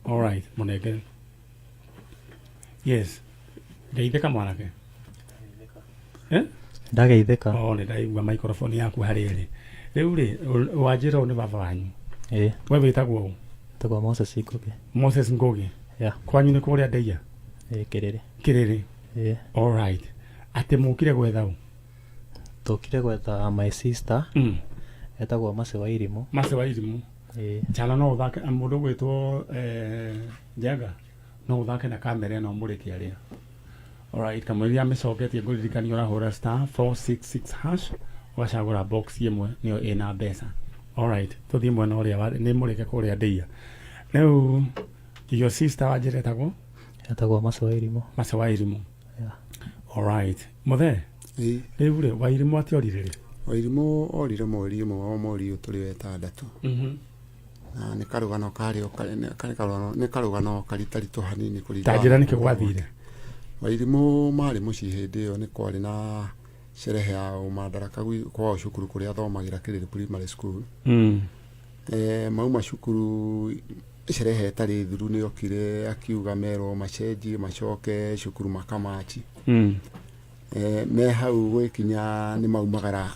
Alright, mũnengere. Yes, ngeithĩka mwanake. Eh? Ndageithĩka. Oh, nĩ ndaigua microphone yaku harĩa ĩrĩ. Rĩu rĩ, wanjĩra ũũ nĩ baba wanyu. Ĩĩ. We wĩtagwo ũ? Tagwo Moses Ngũgĩ. Moses Ngũgĩ. Yeah. Kwanyu nĩ kũrĩa Ndeia? Ĩĩ, Kĩrĩrĩ. Kĩrĩrĩ. Ĩĩ. Alright. Atĩ mũkire gwetha ũ? Tũkire gwetha my sister. Etagwo Mercy Wairimũ. Mercy Wairimũ. Ĩĩ. Chana no ũthake mũndũ ũgwĩtwo Njenga no ũthake na kamera ĩno mũrĩke arĩa. Alright, kamũira mĩcoketie ngũririkania ũrahũra star 466 hash ũgacagũra box ĩmwe nĩyo ĩna mbeca. Alright, tũthiĩ mwena ũrĩa nĩ mũrĩke kũrĩa ndĩia. Rĩu your sister wanjĩra etagwo? Etagwo Mercy Wairimũ. Mercy Wairimũ. Yeah. Alright. Mũthee? Ĩĩ. Rĩu rĩ, Wairimũ atĩorire rĩ? Wairimũ orire mweri ũmwe wa mweri ũyũ tũrĩ wa ĩtandatũ. Na nĩ karũgano karĩ o nĩ karũgano, nĩ karũgano karitaritũ hanini kũringana Ta njĩra nĩkĩ gwathire. Wairimũ marĩ mũciĩ hĩndĩ ĩyo nĩ kwarĩ na sherehe ya ũmandaraka kwao cukuru kũrĩa athomagĩra Kĩrĩrĩ Primary School. Mauma cukuru sherehe ĩtarĩ thiru nĩ okire akiuga merwo macenjie macoke cukuru makamachi. Me hau gwĩkinya nĩ maumagara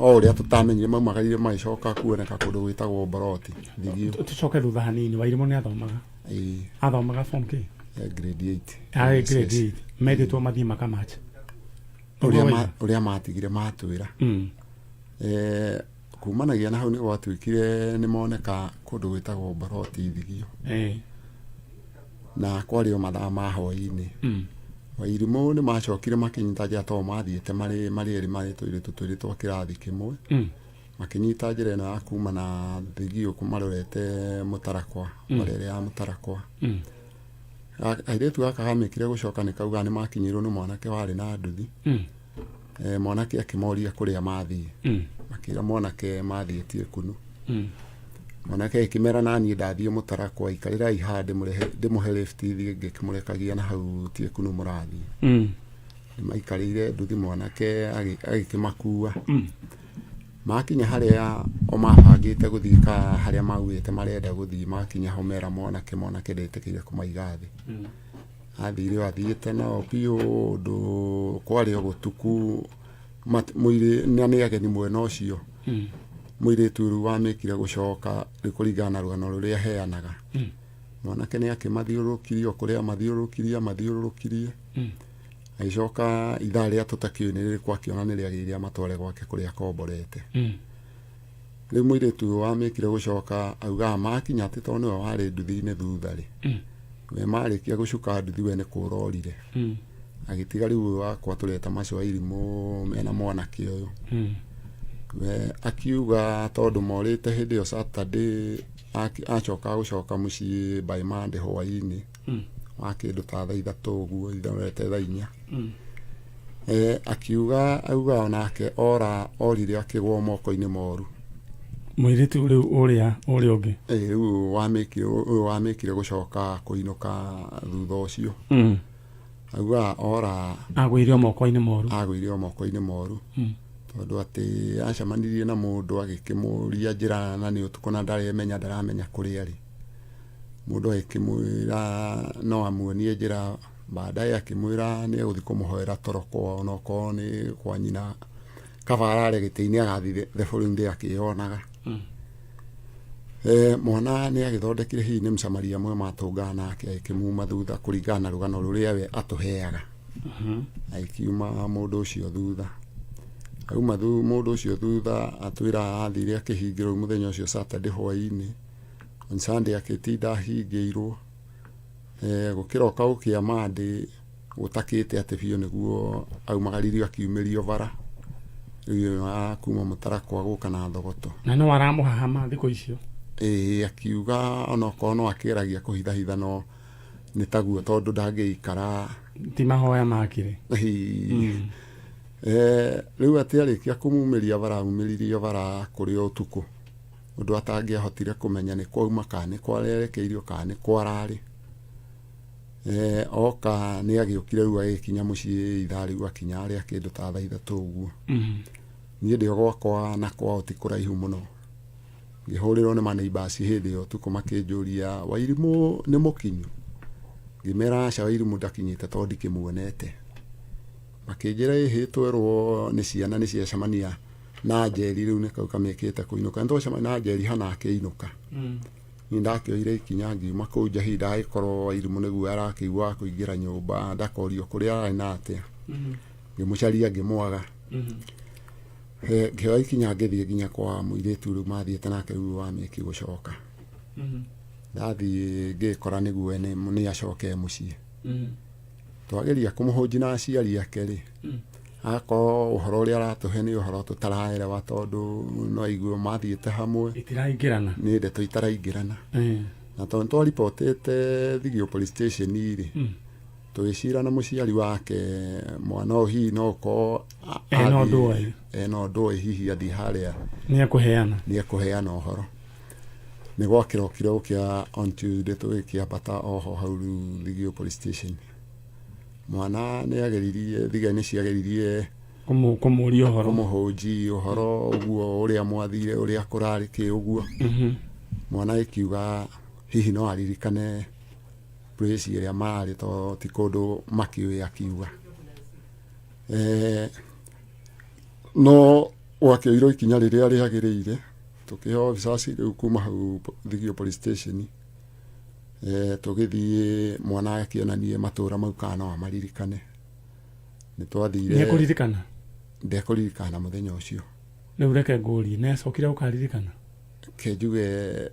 o ũrĩa tũtamenyire maumagarire magĩcoka kuoneka kũndũ gwĩtagwo Mboroti Thigio. Tũcoke thutha hanini, Wairimũ nĩ athomaga? Ĩĩ. Athomaga form kĩ? Grade 8. Arĩ grade 8. Metĩtwo mathiĩ makamache. Ũrĩa ũrĩa matigire matwĩra. Kumanagia na hau nĩ gwatuĩkire nĩ moneka kũndũ gwĩtagwo Mboroti Thigio. Na kwarĩ o mathaa ma hwaĩ-inĩ. Wairimũ nĩ macokire makĩnyita njĩra tondũ mathiĩte marĩ marĩ erĩ marĩ tũirĩtu twĩrĩ twa kĩrathi kĩmwe. Makĩnyita njĩra ĩno ya kuma na Thigio marorete Mũtarakwa, bara ĩrĩa ya Mũtarakwa. Kairĩtu gaka kamĩkire gũcoka nĩ kauga nĩ makinyĩirwo nĩ mwanake warĩ na nduthi. Mwanake akĩmoria kũrĩa mathiĩ. Makĩra mwanake mathiĩ Tiekunu. Mwanake akĩmera naniĩ ndathiĩ Mũtarakwa, ikarĩrai haha ndĩmũhe lift thiĩ ngĩkĩmũrekagia na hau Tiekunu mũrathiĩ. Nĩ maikarĩire nduthi mwanake agĩkĩmakua. Makinya harĩa o mabangĩte gũthiĩ ka harĩa maugĩte marenda gũthiĩ, makinya ho mera mwanake, mwanake ndetĩkĩire kũmaiga thĩ. Athire o athiĩte nao biũ ũndũ kwarĩ o gũtuku mũirĩ na nĩ ageni mwena ũcio. Mũirĩtu rĩu wamĩkire gũcoka rĩu kũringana na rũgano rũrĩa aheanaga. Mwanake nĩ akĩmathiũrũrũkirie o kũrĩa amathiũrũrũkirie amathiũrũrũkirie. Agĩcoka ithaa rĩa tũtakĩũĩ nĩ rĩrĩkũ akĩona nĩ rĩagĩrĩire amatware gwake kũrĩa akomborete. Rĩu mũirĩtu ũyũ wamĩkire gũcoka augaga makinya atĩ tondũ nĩwe warĩ nduthi-inĩ thutha rĩ, we marĩkia gũcuka nduthi we nĩ kũra orire. Agĩtiga rĩu ũyũ wakwa tũreta macio Wairimũ mena mwanake ũyũ. We akiuga tondũ morĩte hĩndĩ ĩyo Saturday acoka gũcoka mũciĩ by Monday hwaĩ-inĩ wa kĩndũ ta thaa ithatũ ũguo ithorete thaa inya. Akiuga auga onake ora orire akĩgwa moko-inĩ moru. Mũirĩtu rĩu ũrĩa ũrĩa ũngĩ. Rĩu wamĩkire ũyũ wamĩkire gũcoka kũinũka thutha ũcio. Auga ora agũire o moko-inĩ moru. Agũire o moko-inĩ moru. Tondũ atĩ acemanirie na mũndũ agĩkĩmũria njĩra na nĩ ũtukũ na ndaremenya ndaramenya kũrĩa arĩ. Mũndũ agĩkĩmwĩra no amuonie njĩra, baadaye akĩmwĩra nĩ egũthiĩ kũmũhoera toro kwao onokorwo nĩ kwa nyina, kaba arare gĩtĩ-inĩ agathiĩ the following day akĩyonaga. Mwana nĩ agĩthondekire hihi nĩ Msamaria mwema matũngana nake agĩkĩmuma thutha kũringana na rũgano rũrĩa we atũheaga. Agĩkiuma mũndũ ũcio thutha. Auma mũndũ ũcio thutha atwĩra athire akĩhingĩrwo mũthenya ũcio Saturday hwaĩ-inĩ. On Sunday agĩtinda ahingĩirwo. Gũkĩroka gũkĩa Monday gũtakĩte atĩ biũ nĩguo aumagaririo akiumĩrio bara. Rĩu ĩyo ya kuma Mũtarakwa gũka na Thogoto. Na no aramũhahama thikũ icio? Ĩĩ, akiuga onokorwo no akĩgeragia kũhithahitha no nĩ taguo tondũ ndangĩikara. Ti mahoya makire. Ĩĩ. Rĩu atĩ arĩkia kũmumĩria bara aumĩririo bara kũrĩ o ũtukũ. Ũndũ atangĩahotire kũmenya nĩ kwauma kana nĩ kwarerekeirio kana nĩ kwararĩ. Oka nĩ agĩũkire rĩu agĩkinya mũciĩ ithaa rĩu akinya arĩa kĩndũ ta thaa ithatũ ũguo. Niĩ ndĩ o gwakwa na kwao ti kũraihu mũno. Ngĩhũrĩrwo nĩ maneighbours hĩndĩ ĩyo ũtukũ makĩnjũria Wairimũ nĩ mũkinyu? Ngĩmera aca Wairimũ ndakinyĩte tondũ ndikĩmuonete. Makĩnjĩra ĩhĩ twerwo nĩ ciana nĩ ciacemania na Njeri rĩu nĩ kau kamĩkĩte kũinũka. Nĩ twacemania na Njeri hana akĩinũka. Niĩ ndakĩoire ikinya ngiuma kũu nja hihi ndagĩkorwo Wairimũ nĩguo arakĩigua wa kũingĩra nyũmba ndakorio kũrĩa ararĩ na atĩa. Ngĩmũcaria ngĩmwaga. Ngĩoya ikinya ngĩthiĩ nginya kwa mũirĩtu rĩu mathiĩte nake rĩu wa mĩki gũcoka. Ndathiĩ ngĩkora nĩguo nĩ acoke mũciĩ. Twageria kũmũhũnji na aciari ake rĩ, akorwo ũhoro ũrĩa aratũhe nĩ ũhoro tũtaraerewa tondũ no aigue mathiĩte hamwe. Itiraingĩrana. Nĩ ndeto itaraingĩrana. Na tondũ nĩtwaribotĩte Thigio police station rĩ, tũgĩcira na mũciari wake mwana ũyũ hihi no ũkorwo Ena ũndũ oĩ. Ena ũndũ oĩ hihi athiĩ harĩa nĩ ekũheana. Nĩ ekũheana ũhoro. Nĩ gwakĩrokire gũkĩa on Tuesday tũgĩkĩambata oho hau rĩu Thigio police station. Mwana nĩ ageririe, thigari nĩ ciageririe Kũmũria ũhoro. Kũmũhũnji ũhoro ũguo ũrĩa mwathire ũrĩa kũrarĩ kĩ ũguo. Mwana agĩkiuga hihi no aririkane place ĩrĩa mararĩ tondũ ti kũndũ makĩũĩ akiuga. No gwakĩoirwo ikinya rĩrĩa rĩagĩrĩire tũkĩheo officers rĩu kuma hau Thigio police station. Tũgĩthiĩ mwana akĩonanie matũra mau kana no amaririkane. Nĩ twathire. Nĩ ekũririkana? Ndekũririkana mũthenya ũcio. Rĩu reke ngũrie, nĩ acokire gũkaririkana? Ke njuge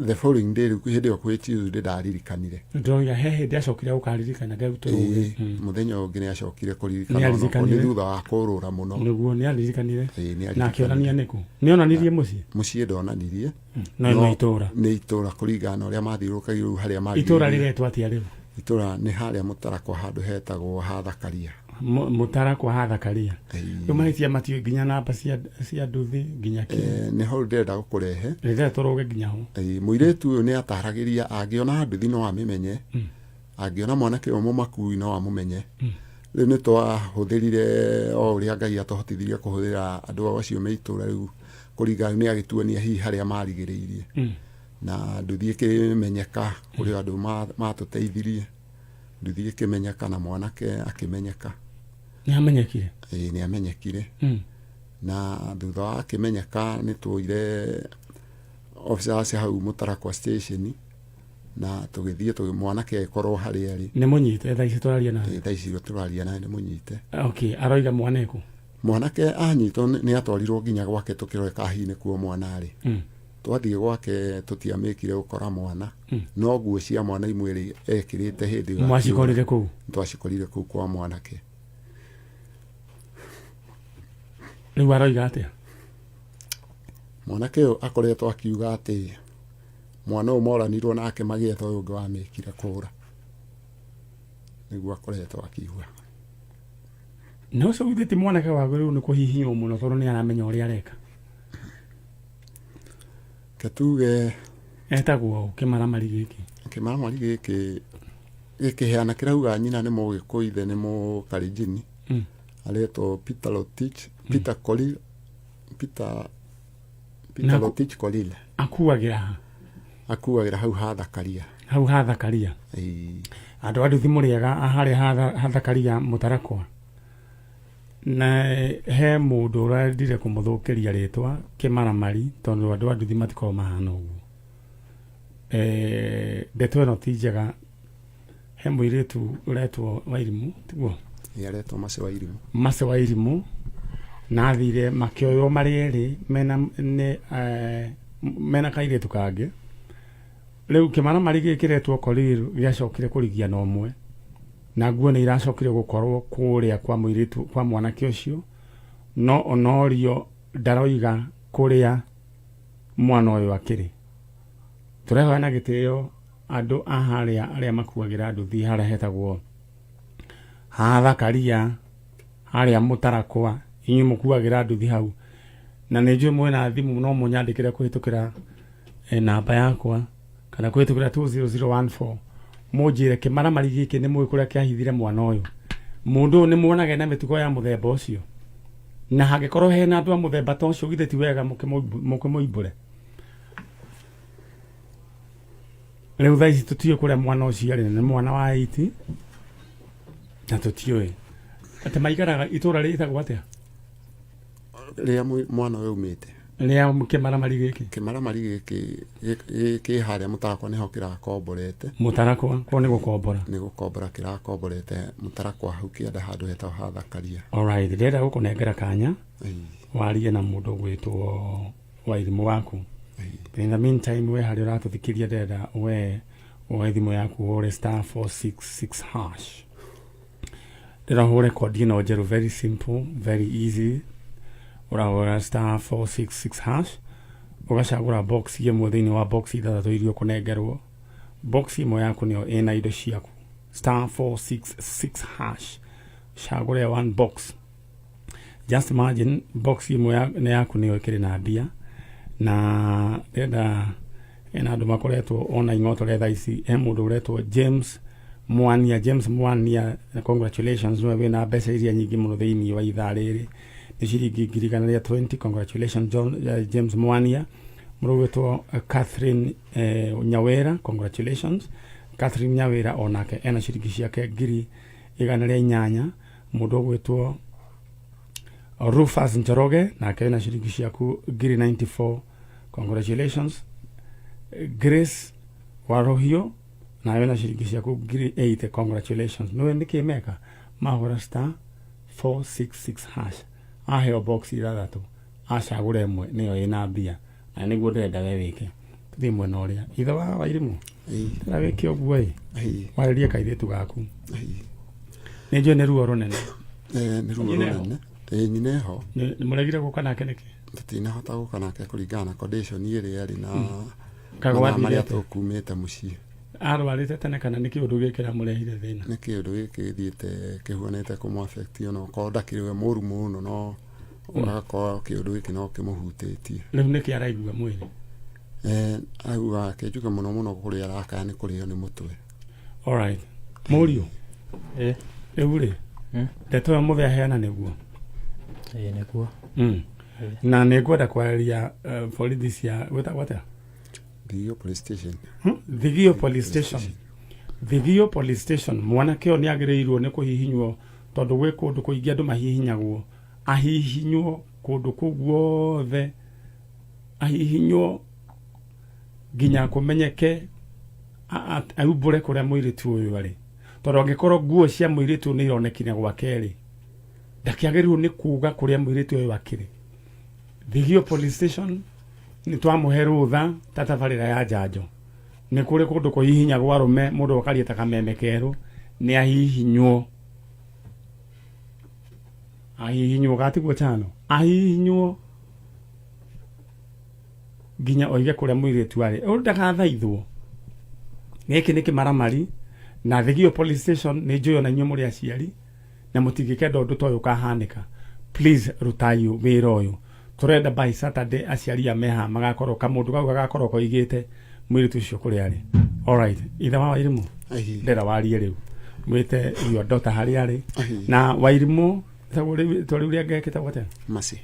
the following day rĩu hĩndĩ ĩyo kwĩ Tuesday ndaririkanire. Ndĩroiga he hĩndĩ acokire gũkaririkana rĩu tũrũge. Mũthenya ũngĩ nĩ acokire kũririkana onokorwo nĩ thutha wa kũrũra mũno. Nĩguo nĩ aririkanire. Ĩĩ, nĩ Na akĩonania nĩkũ? Nĩ onanirie mũciĩ? Mũciĩ ndonanirie. No nĩ itũra. Nĩ itũra kũringana na ũrĩa mathiũrũrũkagio rĩu harĩa marigĩrĩirie. Itũra rĩretwo atĩa rĩu? Itũra nĩ harĩa Mũtarakwa handũ hetagwo Hathakaria. Mũtarakwa Hathakaria. Rĩu mahĩtia matiũĩ nginya namba cia nduthi nginya kĩ. Nĩho rĩu ndĩrenda gũkũrehe. Rĩrĩa tũrũge nginya ho. Mũirĩtu ũyũ nĩ ataragĩria angĩona nduthi no amĩmenye. Angĩona mwanake ũyũ mũmakui no amũmenye. Rĩu nĩ twahũthĩrire o ũrĩa Ngai atũhotithirie kũhũthĩra andũ acio me itũra rĩu kũringana nĩ agĩtuonia hihi harĩa marigĩrĩirie. Na nduthi ĩkĩmenyeka kũrĩ andũ matũteithirie. Nduthi ĩkĩmenyeka na mwanake akĩmenyeka. Nĩ amenyekire? Ĩĩ, nĩ amenyekire. Na thutha wa akĩmenyeka nĩ tuoire officers hau Mũtarakwa station na tũgĩthiĩ mwanake agĩkorwo harĩa arĩ. Nĩ mũnyite thaa ici tũraria nawe? Ĩĩ, thaa ici tũraria nawe nĩ mũnyite. Okay, aroiga mwana ekũ? Mwanake anyitwo nĩ atwarirwo nginya gwake tũkĩrore kana hihi nĩkuo mwana arĩ. Twathiĩ gwake tũtiamĩkire gũkora mwana. No nguo cia mwana imwe rĩ ekĩrĩte hĩndĩ ĩyo. Mwacikorire kũu? Twacikorire kũu kwa mwanake. Rĩu aroiga atĩa? Mwanake ũyũ akoretwo akiuga atĩ mwana ũyũ moranirwo nake magĩetha ũyũ ũngĩ wamĩkire kũra. Nĩguo akoretwo akiuga. Na ũcio githĩ ti mwanake wagĩrĩirwo nĩ kũhihinywo mũno tondũ nĩ aramenya ũrĩa areka? Ke tuge etagwo ũ kĩmaramari gĩkĩ? Kĩmaramari gĩkĩ gĩkĩheana kĩrauga nyina nĩ Mũgĩkũyũ ithe nĩ Mũkalenjin. Aretwo Peter Rotich, Peter Korir, Peter Peter Rotich Korir. Akuagĩra ha? Akuagĩra hau Hathakaria. Hau Hathakaria. Andũ a nduthi mũrĩega harĩa Hathakaria Mũtarakwa. Na he mũndũ ũrendire kũmũthũkĩria rĩtwa kĩmaramari tondũ andũ a nduthi matikoragwo mahana ũguo. Ndeto ĩno ti njega. He mũirĩtu ũretwo Wairimũ, tiguo? Ĩĩ, aretwo Mercy Wairimũ. Mercy Wairimũ na athire makĩoywo marĩ erĩ mena kairĩtu kangĩ. Rĩu kĩmaramari gĩkĩ kĩretwo Korir gĩacokire kũrigia na ũmwe. Na nguo nĩ iracokire gũkorwo kũrĩa kwa mũirĩtu kwa mwanake ũcio, no onorio ndaroiga kũrĩa mwana ũyũ akĩrĩ. Tũrehoya na gĩtĩo andũ a harĩa arĩa makuagĩra nduthi harĩa hetagwo Hathakaria harĩa Mũtarakwa, inyuĩ mũkuagĩra nduthi hau. Na nĩ njũĩ mwĩna thimũ no mũnyandĩkĩre kũhĩtũkĩra namba yakwa kana kũhĩtũkĩra 20014 mũnjĩre kĩmaramari gĩkĩ nĩ mũĩ kũrĩa kĩahithire mwana ũyũ. Mũndũ ũyũ nĩ muonaga ena mĩtugo ya mũthemba ũcio, na hangĩkorwo hena andũ a mũthemba ta ũcio githĩ ti wega mũkĩmũimbũre. Rĩu thaa ici tũtiũĩ kũrĩa mwana ũcio arĩ, na nĩ mwana wa 8 na tũtiũĩ atĩ maikaraga itũra rĩtagwo atĩa. Rĩrĩa mwana ũyũ aumĩte. Rĩa kĩmaramari gĩkĩ. Kĩmaramari gĩkĩ kĩ harĩa Mũtarakwa nĩho kĩrakomborete. Mũtarakwa kwa nĩ gũkombora. Nĩ gũkombora kĩrakomborete Mũtarakwa hau kĩanda handũ hetagwo Hathakaria. Alright, ndĩrenda gũkũnengera kanya warie na mũndũ ũgwĩtwo Wairimũ waku. In the meantime, we harĩa ũratũthikĩria, ndĩrenda we woe thimũ yaku ũhũre *466 hash. Ndĩrenda ũhũre kodi ĩno njerũ, very simple, very easy. Ũrahũra *466 hash, ũgacagũra box ĩmwe thĩinĩ wa box ithathatũ iria ũkũnengerwo. Box ĩmwe yaku nĩyo ĩna indo ciaku. *466 hash, cagũre one box. Just imagine, box ĩmwe nĩ yaku nĩyo ĩkĩrĩ na mbia. Na ndĩrenda ena andũ makoretwo ona ing'otore thaa ici. He mũndũ ũretwo James Mwania. James Mwania, congratulations, nĩwe wĩna mbeca iria nyingĩ mũno thĩinĩ wa ithaa rĩrĩ, nĩ ciringi 120,000. Congratulations, John, James Mwania. Mũndũ ũgwĩtwo Catherine Nyawĩra, congratulations, Catherine Nyawĩra, onake ena ciringi ciake 108,000. Mũndũ ũgwĩtwo Rufus Njoroge nake ena ciringi ciaku 94,000, congratulations. Grace Warohio nawe na ciringi ciaku 80,000, congratulations. Nĩwe nĩkĩ meka mahũra *466 hash, aheo box ithathatũ, acagũre ĩmwe nĩyo ĩna mbia, na nĩguo ndĩrenda we wĩke. Tũthiĩ mwena ũrĩa ithe wa Wairimũ. Ndĩrenda wĩke ũguo ĩ, warĩrie kairĩtu gaku. Nĩ njũĩ nĩ ruo rũnene. Nĩ ruo Nyina eho? rũnene. Nyina eho. Nĩ mũregire gũka nake nĩkĩ? Tũtinahota gũka nake kũringana na condition ĩrĩa arĩ na Kaga mathaa wathire marĩa atĩa? tũkumĩte mũciĩ. Arwarĩte tene kana nĩ kĩũndũ gĩkĩ kĩramũrehire thĩna? Nĩ kĩũndũ gĩkĩ gĩthiĩte kĩhuanĩte kũmũ affect, ona okorwo ndakĩrĩ we mũru mũno, no agakorwo kĩũndũ gĩkĩ no kĩmũhutĩtie. Rĩu nĩkĩ araigua mwĩrĩ? Auga kĩnjuge mũno mũno kũrĩa arakaya nĩ kũrĩo nĩ mũtwe. Alright, mũriũ. Rĩu rĩ, ndeto ĩyo mũthee aheana nĩguo? Ĩ, nĩguo. Na nĩ ngwenda kwarĩria borithi cia gwĩtagwo atĩa? Thigio police station. Thigio police station. Thigio police station, mwanake ũyũ nĩ agĩrĩirwo nĩ kũhihinywo, tondũ gwĩ kũndũ kũingĩ andũ mahihinyagwo. Ahihinywo kũndũ kũu guothe, ahihinywo nginya kũmenyeke, aumbũre kũrĩa mũirĩtu ũyũ arĩ, tondũ angĩkorwo nguo cia mũirĩtu ũyũ nĩ ironekire gwake rĩ, ndakĩagĩrĩirwo nĩ kuga kũrĩa mũirĩtu ũyũ akĩrĩ. Thigio police station, nĩ twamũhe rũtha ta tabarĩra ya njanjo. Nĩ kũrĩ kũndũ kũhihinyagwo arũme, mũndũ akaria ta kameme kerũ, nĩ ahihinywo, ahihinywo gatiguo chano, ahihinywo nginya oige kũrĩa mũirĩtu arĩ, ũyũ ndagathaithwo. Gĩkĩ nĩ kĩmaramari. Na Thigio police station, nĩ njũĩ ona inyuĩ mũrĩ aciari na mũtingĩkenda ũndũ ta ũyũ ũkahanĩka. Please, rutai wĩra ũyũ. Tũrenda by Saturday aciari a meha magakorwo kamũndũ kau gagakorwo koigĩte mũirĩtu ũcio kũrĩa arĩ. Alright, ithe wa Wairimũ, ndĩrenda warie rĩu, mwĩte your daughter harĩa arĩ. Na Wairimũ tagwo rĩu rĩtwa rĩu rĩa ngekĩtagwo atĩa? Maci.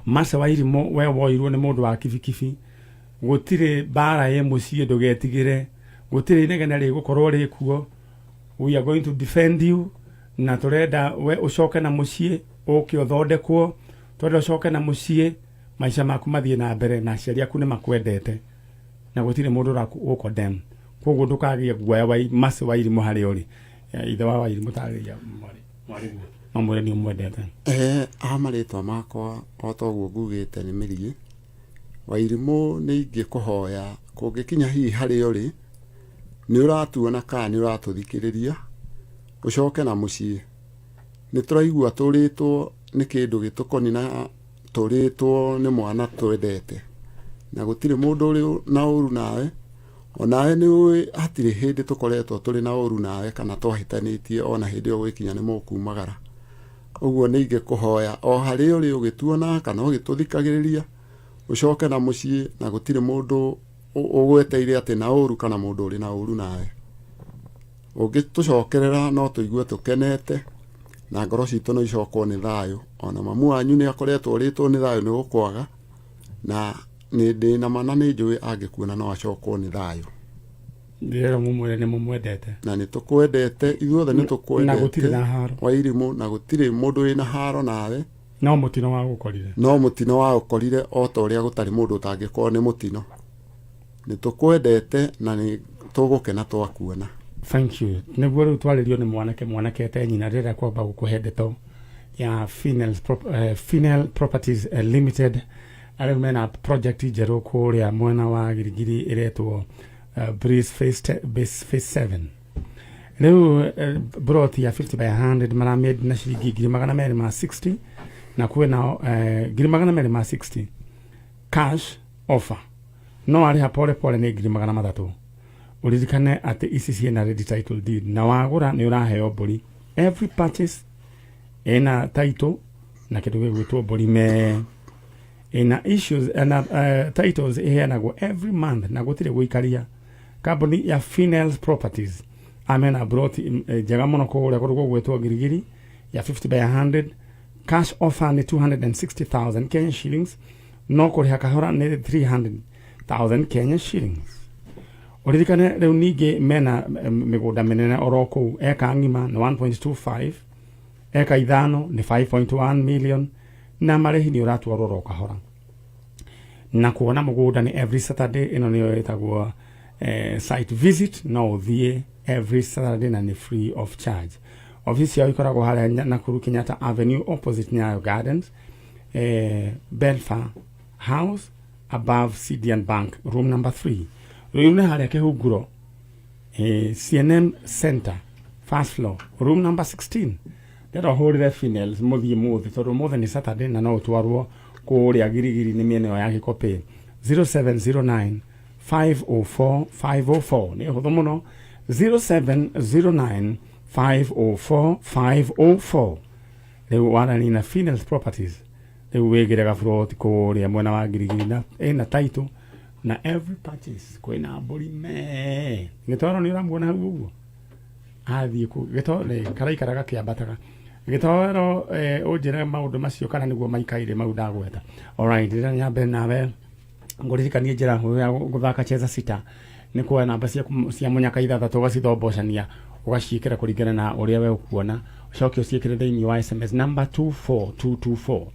Mace Wairimũ, we woirwo nĩ mũndũ wa kibikibi. Gũtirĩ mbara ĩ mũciĩ, ndũgetigĩre, gũtirĩ inegene rĩgũkorwo rĩkuo. We are going to defend you, na tũrenda we ũcoke na mũciĩ, ũke ũthondekwo. Tũrenda ũcoke na mũciĩ, maica maku mathiĩ na mbere, na aciari aku nĩ makwendete na gũtirĩ mũndũ ũrakũ-condemn, koguo ndũkagĩe guoya. Wa Mace Wairimũ, harĩa ũrĩ. Ithe wa Wairimũ, tarĩria mwarĩ mwarĩguo, mamwĩre nĩ ũmwendete. A marĩtwa makwa o ta ũguo ngugĩte nĩ Mĩriĩ Wairimũ. Nĩ ingĩkũhoya kũngĩkinya hihi harĩa ũrĩ, nĩ ũratuona kana nĩ ũratũthikĩrĩria, ũcoke na mũciĩ. Nĩ tũraigua tũrĩtwo nĩ kĩndũ gĩtũkoni na tũrĩtwo nĩ mwana twendete, na gũtirĩ mũndũ ũrĩ na ũru nawe. Onawe nĩ ũĩ hatirĩ hĩndĩ tũkoretwo tũrĩ na ũru nawe kana twahĩtanĩtie, ona hĩndĩ ĩyo gwĩkinya nĩ mũkumagara ũguo. Nĩ ingĩkũhoya o harĩa ũrĩ ũgĩtuona kana ũgĩtũthikagĩrĩria, ũcoke na mũciĩ, na gũtirĩ mũndũ ũgweteire atĩ na ũru kana mũndũ ũrĩ na ũru nawe. Ũngĩtũcokerera no tũigue tũkenete na ngoro citũ no icokwo nĩ thayũ. Ona mamu wanyu nĩ akoretwo ũrĩtwo nĩ thayũ nĩ gũkwaga, na nĩ ndĩ na ma na nĩ njũĩ angĩkuona no acokwo nĩ thayũ. Ndĩrera mũmwĩre nĩ mũmwendete. Na nĩ tũkwendete ithuothe, nĩ na gũtirĩ tũkwendete na haro. Wairimũ, na gũtirĩ mũndũ wĩna haro nawe. No mũtino wa gũkorire. No mũtino wa ũkorire, o ta ũrĩa gũtarĩ mũndũ ũtangĩkorwo nĩ mũtino. Nĩ tũkwendete na nĩ tũgũkena twakuona. Thank you. Nĩguo rĩu twarĩrio nĩ mwanake, mwanake ete nyina. Rĩrĩa kwamba gũkũhe ndeto ya Finel Properties Limited, arĩu mena project njerũ kũrĩa mwena wa Girigiri ĩretwo Breeze Base Phase 7. Rĩu broti ya 50 by 100 maramĩendia na ciringi 260,000, na kwĩna 260,000 cash offer, no arĩha pole pole nĩ 300,000. Ũririkane atĩ ici ciĩna ready title deed, na wagũra nĩ ũraheo mbũri. Every purchase ĩna title na kĩndũ gĩgwĩtwo mbũri me ĩna issues na titles iheanagwo every month na gũtirĩ gũikaria. Kambuni ya Finels Properties amena broti njega mũno kũrĩa kũndũ gũgwĩtwo Girigiri ya 50 by 100. Cash offer nĩ 260,000 Kenya shillings, no kũrĩha kahora nĩ 300,000 Kenya shillings. Ũririkane rĩu ningĩ mena mĩgũnda mĩnene oro kũu, eka ng'ima nĩ 1.25, eka 5 nĩ 5.1 million, na marĩhi nĩ ũratwarwo oro kahora. Na kuona mũgũnda nĩ every Saturday. Ĩno nĩyo ĩtagwo site visit. No ũthiĩ every Saturday na nĩ free of charge. Ofisi yao ikoragwo harĩa Nakuru, Kenyatta Avenue, opposite Nyayo Gardens, Belfa House, above CDN Bank, room number 3. Rĩu nĩ harĩa Kĩhunguro, CNM Center, first floor, room number 16. Ndĩrenda ũhũrĩre Finels mũthiĩ mũthĩ, tondũ mũthĩ nĩ Saturday na no ũtwarwo kũrĩa Girigiri nĩ mĩena ĩyo ya Gĩkopĩ. 0709 504 504, nĩ hũthũ mũno, 0709 504 504. Rĩu warani na Finels Properties, rĩu wĩgĩre gaburoti kũrĩa mwena wa Girigiri na ĩna title, na every purchase kwĩna mbũri me. Gĩtoro nĩ ũramuona hau ũguo athiĩ kũ gĩtoro karaikara gakĩambataga. Gĩtoro, ũnjĩre maũndũ macio kana nĩguo maikaire mau ndagweta. Alright, rĩrĩa nyambe nawe ngũririkanie njĩra hũthũ ya gũthaka Cheza Sita nĩ kuoya namba ciaku cia mũnyaka ithathatũ, ũgacithombocania, ũgaciĩkĩra kũringana na ũrĩa we ũkuona, ũcoke ũciĩkĩre thĩinĩ wa SMS number 24224.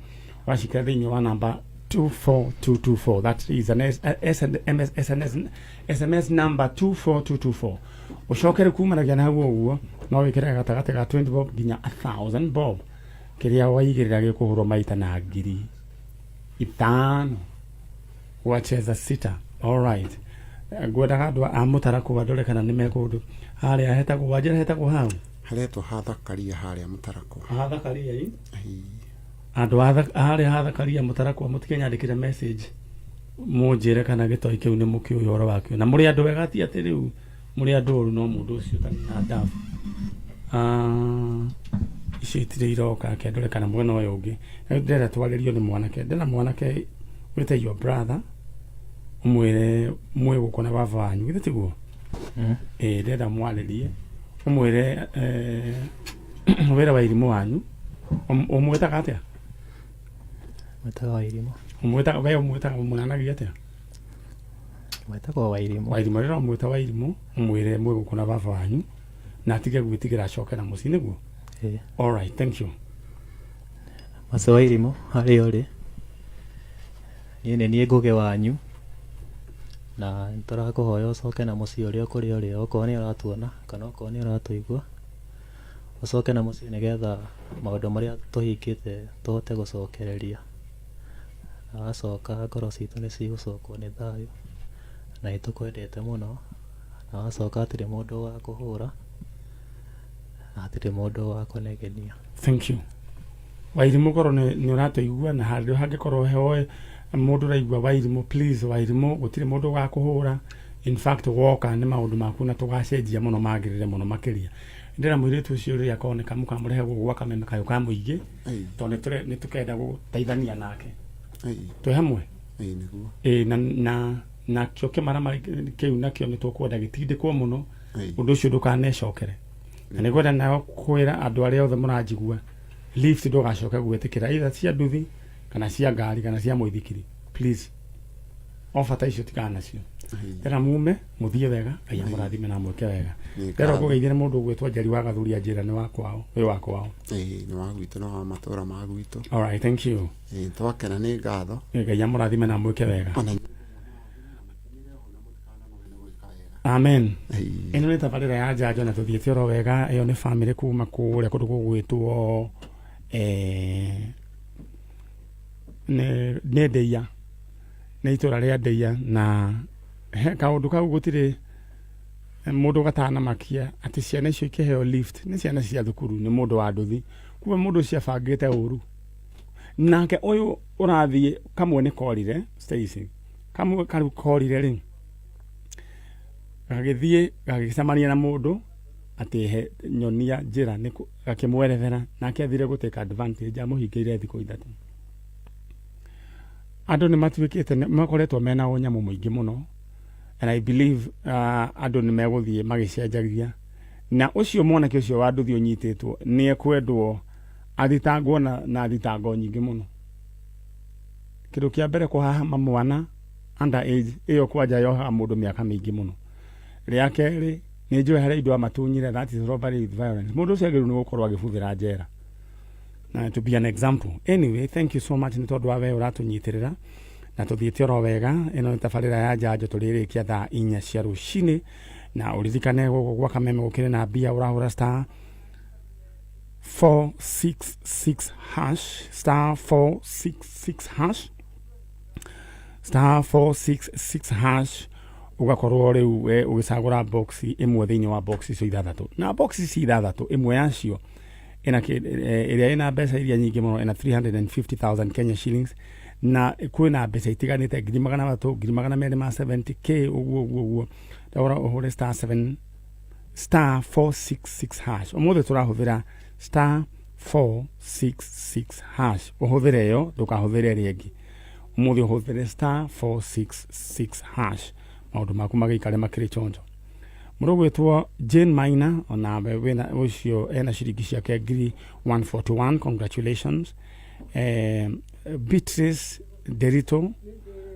Ũgaciĩkĩra thĩinĩ wa namba 24224, that is an SMS, SMS, SMS number 24224. Ũcoke rĩu kumanagia na hau ũguo no wĩkĩre gatagatĩ ga 20 bob nginya 1000 bob. Kĩrĩa waigĩrĩra gĩkũhũrwo maita na 5,000 gwacheza sita. Alright, ngwendaga andũ a Mũtarakwa ndore kana nĩ mekũndũ harĩa hetagwo, wanjĩra hetagwo hau. Haretwo hathakaria harĩa Mũtarakwa. Hathakaria i. Ĩĩ. Andũ a harĩa hathakaria Mũtarakwa, mũtikenyandĩkĩre message mũnjĩre kana gĩtoi kĩu nĩ mũkĩũĩ ũhoro wakĩo, na mũrĩ andũ ega, ti atĩ rĩu mũrĩ andũ oru, no mũndũ ũcio ũtarĩ na ndabu. Ah, icio itirĩ iroka. Ke ndore kana mwena ũyũ ũngĩ. Rĩu ndĩrenda twarĩrio nĩ mwanake, ndĩrenda mwanake wĩte your brother, ũmwĩre mwĩ gũkũ na baba wanyu, githĩ tiguo? Ĩĩ, ndĩrenda mwarĩrie, ũmwĩre wĩra wa irimũ wanyu. Ũmwĩtaga atĩa? Mwĩtaga Wairimũ. Ũmwĩtaga, we ũmwĩtaga, ũmũnanagia atĩa? Mwĩtagwo Wairimũ. Wairimũ. Rĩrĩa ũmwĩta Wairimũ, ũmwĩre mwĩ gũkũ na baba wanyu na atige gwĩtigĩra, acoke na mũciĩ nĩguo. Ĩĩ. Alright, thank you. Mace Wairimũ, harĩa ũrĩ, niĩ nĩ niĩ Ngũgĩ wanyu na nĩtũrakũhoya ũcoke na mũciĩ ũrĩa ũkũrĩa ũrĩ, okorwo nĩ ũratuona kana okorwo nĩ ũratũigua, ũcoke na mũciĩ nĩgetha maũndũ marĩa tũhingĩte tũhote gũcokereria, na wacoka ngoro citũ nĩ cigũcokwo nĩ thayũ, na nĩ tũkwendete mũno, na wacoka hatirĩ mũndũ wa kũhũra na hatirĩ mũndũ wa kũnegenia. Thank you, Wairimũ. Korwo nĩ ũratũigua na handũ hangĩkorwo heoe mũndũ ũraigua Wairimũ, please Wairimũ, gũtirĩ mũndũ ũgakũhũra. In fact, woka nĩ maũndũ maku na tũgacenjia mũno, magĩrĩre mũno makĩria. Ndĩra mũirĩtu ũcio rĩrĩa akoneka mũkamũrehe gũkũ gwa Kameme kayũ ka mũingĩ, tondũ nĩ tũkenda gũteithania nake. Twĩ hamwe. Ĩĩ, nĩguo. Ĩĩ, na nakĩo kĩmarama kĩu nakĩo nĩ tũkwenda gĩtindĩkwo mũno. Ũndũ ũcio ndũkanecokere, na nĩ ngwenda nao kwĩra andũ arĩa othe mũranjigua, lift ndũgacoke gwĩtĩkĩra, either cia nduthi kana cia ngari kana cia mũithikiri. Please, ofa ta icio tigana nacio. Ndĩrenda mume mũthiĩ wega, Ngai amũrathime na amwĩke wega. Nĩ Ndĩrenda ngatho. ngũgeithie nĩ mũndũ ũgwĩtwo Njeri wa Gathuri anjĩra nĩ wa kwao, wĩ wa kwao. Ĩĩ, nĩ wa gwitũ na wa matũra ma gwitũ. All right, thank you. Ĩĩ, twakena, nĩ ngatho. Ngai amũrathime na amwĩke wega. Ona Amen. Ĩĩ. Ĩno nĩ tabarĩra ya njanjo na tũthiĩte oro wega. Ĩyo nĩ bamĩrĩ kuma kũrĩa kũndũ gũgwĩtwo nĩ Ndĩia, nĩ itũra rĩa Ndĩia, na he kaũndũ kau gũtirĩ mũndũ gatanamakia atĩ ciana icio ikĩheo lift nĩ ciana cia thukuru nĩ mũndũ wa nduthi, kumbe mũndũ ũcio abangĩte ũru nake ũyũ ũrathiĩ kamwe nĩ korire Stacy, kamwe kau korire rĩ, gagĩthiĩ gagĩcemania na mũndũ atĩ he nyonia njĩra nĩ gakĩmwerethera, nake athire gũ take advantage, amũhingĩire thikũ 3. Andũ nĩ matuĩkĩte makoretwo mena ũnyamũ mũingĩ mũno, and I believe andũ nĩ megũthiĩ magĩcenjagia, na ũcio mwanake ũcio wa nduthi ũnyitĩtwo nĩ ekwendwo athitangwo na thitango nyingĩ mũno. Kĩndũ kĩa mbere, kũhahama mwana under age ĩyo kwanja yohaga mũndũ mĩaka mĩingĩ mũno. Rĩa kerĩ, nĩ njũĩ harĩa indo amatunyire, that is robbery with violence. Mũndũ ũcio agĩrĩirwo nĩ gũkorwo agĩbuthĩra njera na to be an example. Anyway, thank you so much nĩ tondũ wa we ũratũnyitĩrĩra na tũthiĩte oro wega. Ĩno nĩ tabarĩra ya njanjo, tũrĩrĩkia thaa 4 cia rũcinĩ, na ũririkane gũkũ gwa Kameme gũkĩrĩ na mbia. Ũrahũra star 466 hash, star 466 hash, star 466 hash, ũgakorwo rĩu we ũgĩcagũra box ĩmwe thĩinĩ wa box icio ithathatũ, na box ici ithathatũ, ĩmwe yacio ĩna ĩrĩa ĩna mbeca iria nyingĩ mũno ĩna 350,000 Kenya shillings, na kwĩna mbeca itiganĩte, 300,000, 270,000 k, ũguo ũguo ũguo. Ndagũra ũhũre star 7 star 466 hash. Ũmũthĩ tũrahũthĩra star 466 hash. Ũhũthĩre ĩyo, ndũkahũthĩre ĩrĩa ĩngĩ. Ũmũthĩ ũhũthĩre star 466 hash, maũndũ maku magĩikare makĩrĩ chonjo. Mũndũ ũgwĩtwo Jane Maina, onawe wĩna ũcio ena ciringi ciake 141,000, congratulations. Beatrice Derito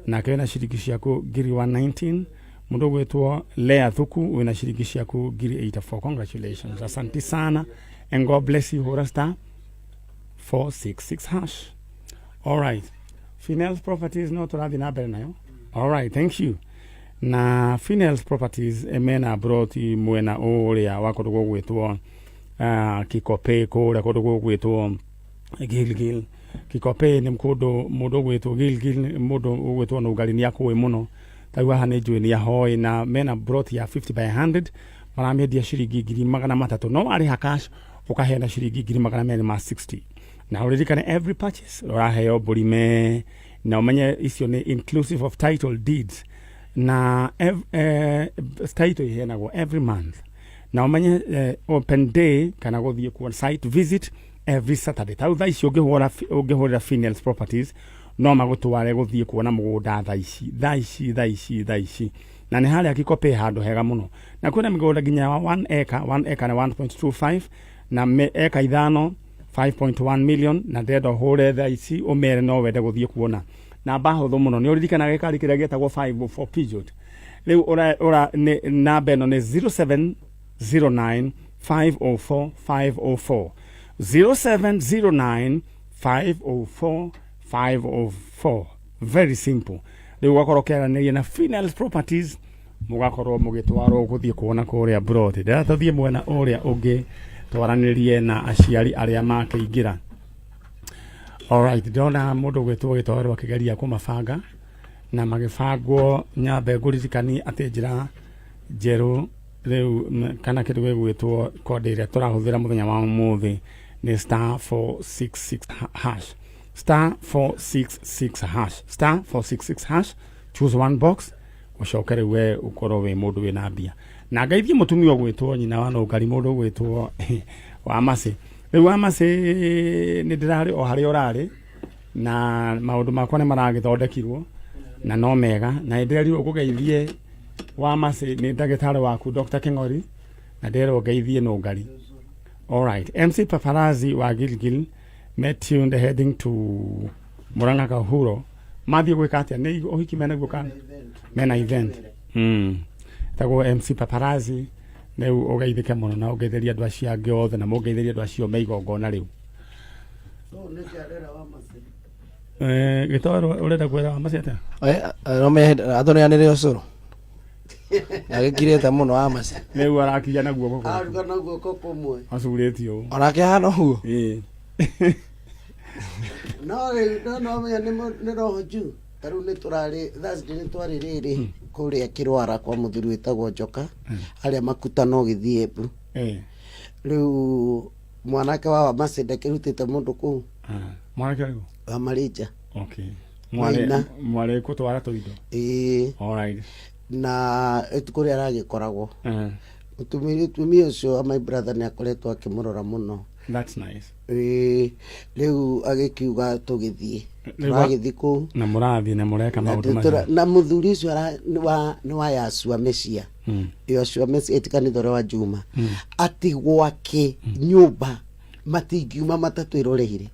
nake wĩna ciringi ciaku 119,000. Mũndũ ũgwĩtwo Lea Thuku wĩna ciringi ciaku 84,000, congratulations. Asante sana and God bless you. Hũra star 466 hash. All right, Finels Properties no tũrathiĩ na mbere nayo. All right, thank you. Na Finels Properties mena broti mwena ũrĩa wa kũndũ gũgwĩtwo Kikope, kũrĩa kũndũ gũgwĩtwo Gilgil. Kikope nĩ kũndũ mũndũ ũgwĩtwo Gilgil, mũndũ ũgwĩtwo Nũngari nĩ akũĩ mũno. Tarĩu haha nĩ njũĩ nĩ ahoĩ, na mena broti ya 50 by 100, maramĩendia ciringi 300,000, no warĩha cash ũkaheana ciringi 260,000. Na ũririkane every purchase ũraheo mbũri me, na ũmenye icio nĩ inclusive of title deeds, na title iheanagwo every month, na ũmenye open day kana gũthiĩ kuo site visit every Saturday. Tarĩu thaa ici ũngĩhũrĩra Finels Properties no magũtware gũthiĩ kuona mũgũnda thaa ici, thaa ici, thaa ici, thaa ici, na nĩ harĩa Kikope, handũ hega mũno, na kwĩna mĩgũnda nginya ya 1 acre. 1 acre nĩ 1.25, na eka 5 5.1 million. Na ndĩrenda ũhũre thaa ici ũmere no wende gũthiĩ kuona. Namba hũthũ mũno, nĩ ũririkanaga gĩkari kĩrĩa gĩtagwo 504 Peugeot? Rĩu ũra nĩ namba ĩno, nĩ 0709 504 504, 0709 504 504. Very simple. Rĩu ũgakorwo ũkĩaranĩria na Finels Properties, mũgakorwo mũgĩtwarwo gũthiĩ kuona kũrĩa broti. Ndĩrenda tũthiĩ mwena ũrĩa ũngĩ twaranĩrie na aciari arĩa makĩingĩra. Alright, ndĩrona mũndũ ũgwĩtwo Gĩtoero akĩgeria kũmabanga na magĩbangwo. Nyambe ngũririkanie atĩ njĩra njerũ rĩu kana kĩndũ gĩgwĩtwo kodi ĩrĩa tũrahũthĩra mũthenya wa ũmũthĩ nĩ star 466 hash, star 466 hash, star 466 hash, choose one box, ũcoke rĩu we ũkorwo wĩ mũndũ wĩna mbia. Na ngeithie mũtumia ũgwĩtwo nyina wa Nũngari, mũndũ ũgwĩtwo wa Macĩ. Rĩu wa Macĩ, nĩ ndĩrarĩ o harĩa ũrarĩ, na maũndũ makwa nĩ maragĩthondekirwo na no mega, na nĩ ndĩrerirwo ngũgeithie wa Macĩ nĩ ndagĩtarĩ waku Dr. King'ori, na ndĩrerwo ngeithie Nũngari. Alright, MC Paparazzi wa Gilgil met you heading to Murang'a Kahuro. Mathiĩ gwĩka atĩa? Nĩ ũhiki menaguo kana mena event? Etagwo MC Paparazzi. Rĩu ũgeithĩke mũno na ũgeithĩrie andũ acio angĩ othe na mũngeithĩrie andũ acio me igongona rĩu. Gĩtoero ũrenda kwĩra Wamacĩ atĩa? Atũneanĩre ũcũrũ agĩkirĩte mũno Wamacĩ. Rĩu arakinya na guoko kũrĩkũ? Aruga na guoko kũmwe. Acurĩtie ũũ. Onake ahana ũguo. Ĩĩ. No rĩu no no menya nĩ roho juu. Ta rĩu nĩ tũrarĩ Thursday nĩ twarĩ rĩrĩ kũrĩa Kĩrwara kwa mũthuri wĩtagwo Njoka harĩa makutano ũgĩthiĩ Embu. Rĩu mwanake wa Wamacĩ ndakĩrutĩte mũndũ kũu. Mwanake ũrĩkũ? Wa Marĩnja. Okay. Mwarĩ Maina. mwarĩ gũtwara tũindo. Ĩĩ. All right. Na kũrĩa aragĩkoragwo. Mũtumia ũcio wa my brother nĩ akoretwo akĩmũrora mũno. That's nice. Ĩĩ, rĩu agĩkiuga tũgĩthiĩ. Rĩu wa- Tũragĩthiĩ kũu. Na mũrathiĩ na mũreka Na maũndũ macio. Na mũthuri ũcio nĩ wa Yashua Mesia. Yashua Mesia ĩti kanitha ũrĩa wa Juma. Atĩ gwake nyũmba matingiuma matatũ ĩroreire.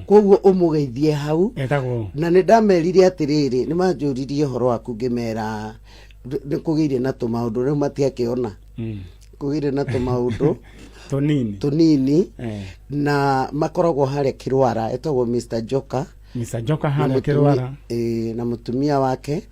Koguo ũmũgeithie hau. Etagwo. Na nĩ ndamerire atĩrĩrĩ, nĩ manjũririe ũhoro waku ngĩmera nĩ kũgĩire na tũmaũndũ rĩu matiakĩona. Kũgĩire na tũmaũndũ. Tũnini. Tũnini. Na makoragwo harĩa Kĩrwara, etagwo Mr. Joka. Mr. Joka harĩa Kĩrwara. Na mũtumia wake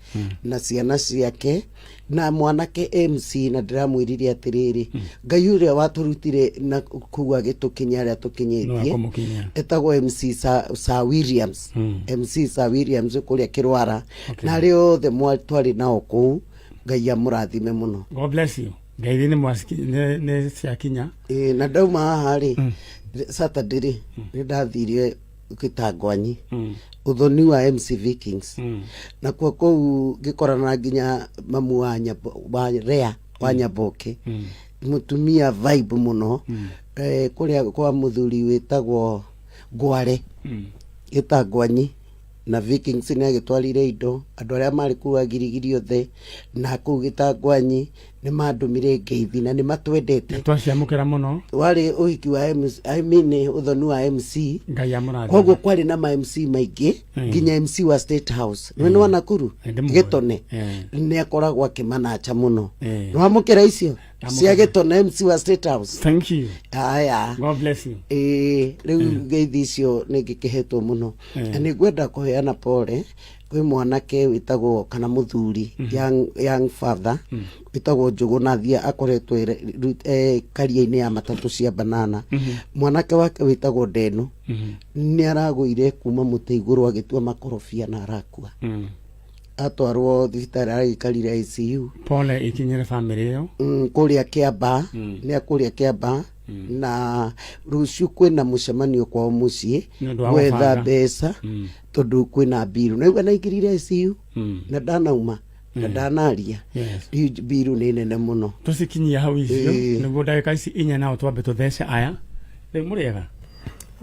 na ciana ciake na mwanake MC, na ndĩramwĩrire atĩrĩrĩ, Ngai ũrĩa watũrutire na kũu agĩtũkinyia harĩa tũkinyĩtie, No akũmũkinyia. etagwo MC Sir Williams. MC Sir Williams kũrĩa Kĩrwara. Na arĩa othe twarĩ nao kũu, Ngai amũrathime mũno. God bless you. Ngai nĩ nĩ ciakinya. Ĩĩ, na ndauma haha rĩ, Saturday rĩ, nĩ ndathire Gĩtangwanyi, ũthoni wa MC Vikings. Nakuo kũu ngĩkorana nginya mamu wa wa Rea wa Nyaboke. Mũtumia vibe mũno. Kũrĩa kwa mũthuri wĩtagwo Ngware. Gĩtangwanyi. Na Vikings nĩ agĩtwarire indo andũ arĩa marĩ kũu agirigiri othe na kũu Gĩtangwanyi nĩ mandũmire ngeithi na nĩ matwendete. Twaciamũkĩra mũno. Warĩ ũhiki wa MC, I mean ũthoni wa MC. Ngai amũrathime. Koguo kwarĩ na ma MC maingĩ, nginya MC wa State House. Nĩ wa Nakuru? Ndĩmũĩ. Gĩtone. Nĩ akoragwo akĩmanacha mũno. Nĩ wamũkĩra icio? Ndamũkĩra. Cia Gĩtone MC wa State House. Thank you. Aya. God bless you. Rĩu ngeithi icio nĩ ngĩkĩhetwo mũno. Na nĩ ngwenda kũheana pole kwĩ mwanake wĩtagwo kana mũthuri, young father wĩtagwo Njũgũ Nathia, akoretwo karia-inĩ ya matatũ cia banana. Mwanake wake wĩtagwo Ndeno nĩ aragũire kuma mũtĩ igũrũ agĩtua makorobia na arakua. Atwarwo thibitarĩ aragĩikarire ICU. Pole ikinyĩre family ĩyo. Kũrĩa Kĩamba, nĩ kũrĩa Kĩamba. Na rũciũ kwĩna mũcemanio kwao mũciĩ Nĩ ũndũ wa gwetha gũbanga. mbeca tondũ kwĩna mbiru. Na igua naingĩrire ICU na ndanauma na ndanaria. Rĩu mbiru nĩ nene mũno. Tũcikinyie hau icio nĩguo ndagĩka ici inya nao twambe tũthece aya. Rĩu mũrĩega?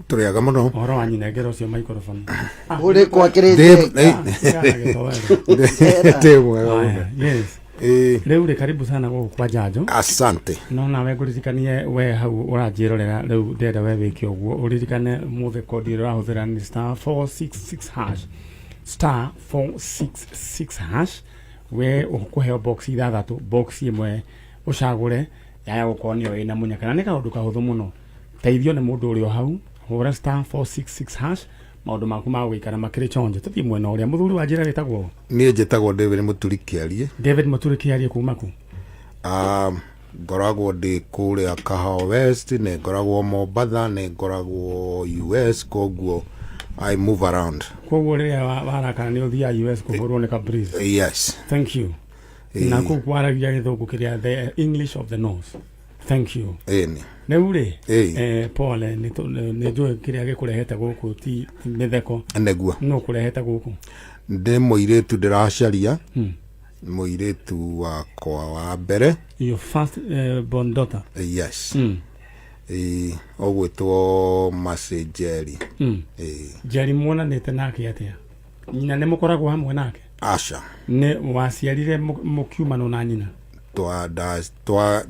Tũrĩaga mũno. Ũhoro wa nyina ngero ũcio microphone. Ũrĩ kwa kĩrĩnjega. Ndĩ mwega mũno. Yes. Rĩu rĩ karibu sana gũkũ kwa Njanjo. Asante. No nawe ngũririkanie we hau ũranjĩrorera rĩu ndĩrenda we wĩke ũguo ũririkane mũthĩ kodi ĩrĩa ũrahũthĩra nĩ star 466 hash, star 466 hash. We ũkũheo box ithathatũ, box ĩmwe ũcagũre yaya gũkorwo nĩyo ĩna mũnyaka, na nĩ kaũndũ kahũthũ mũno. Teithio nĩ mũndũ ũrĩ o hau, hũra star 466 hash, maũndũ maku ma gũikara makĩrĩ chonjo. Tũthiĩ mwena ũrĩa mũthuri wa njĩra wĩtagwo? Niĩ njĩtagwo David Mũturi Kĩarie. David Mũturi Kĩarie kuma kũ? Ngoragwo ndĩ kũrĩa Kahawa West, nĩ ngoragwo Mombatha, nĩ ngoragwo US, koguo I move around. Koguo rĩrĩa warakara nĩ ũthiaga US kũhũrwo nĩ ka breeze? Yes. Thank you. Na kũu kwaragia gĩthũngũ kĩrĩa, the English of the North. Thank you. Ĩni. Rĩu rĩ, pole, nĩ njũĩ kĩrĩa gĩkũrehete gũkũ ti mĩtheko. Nĩguo. Nũ kũrehete gũkũ? Ndĩ mũirĩtu ndĩracaria. Mũirĩtu wakwa wa mbere. Your first born daughter? Yes. Ũgwĩtwo Mercy Njeri. Njeri muonanĩte nake atĩa? Nyina nĩ mũkoragwo hamwe nake? Aca. Nĩ waciarire mũkiumanwo na nyina?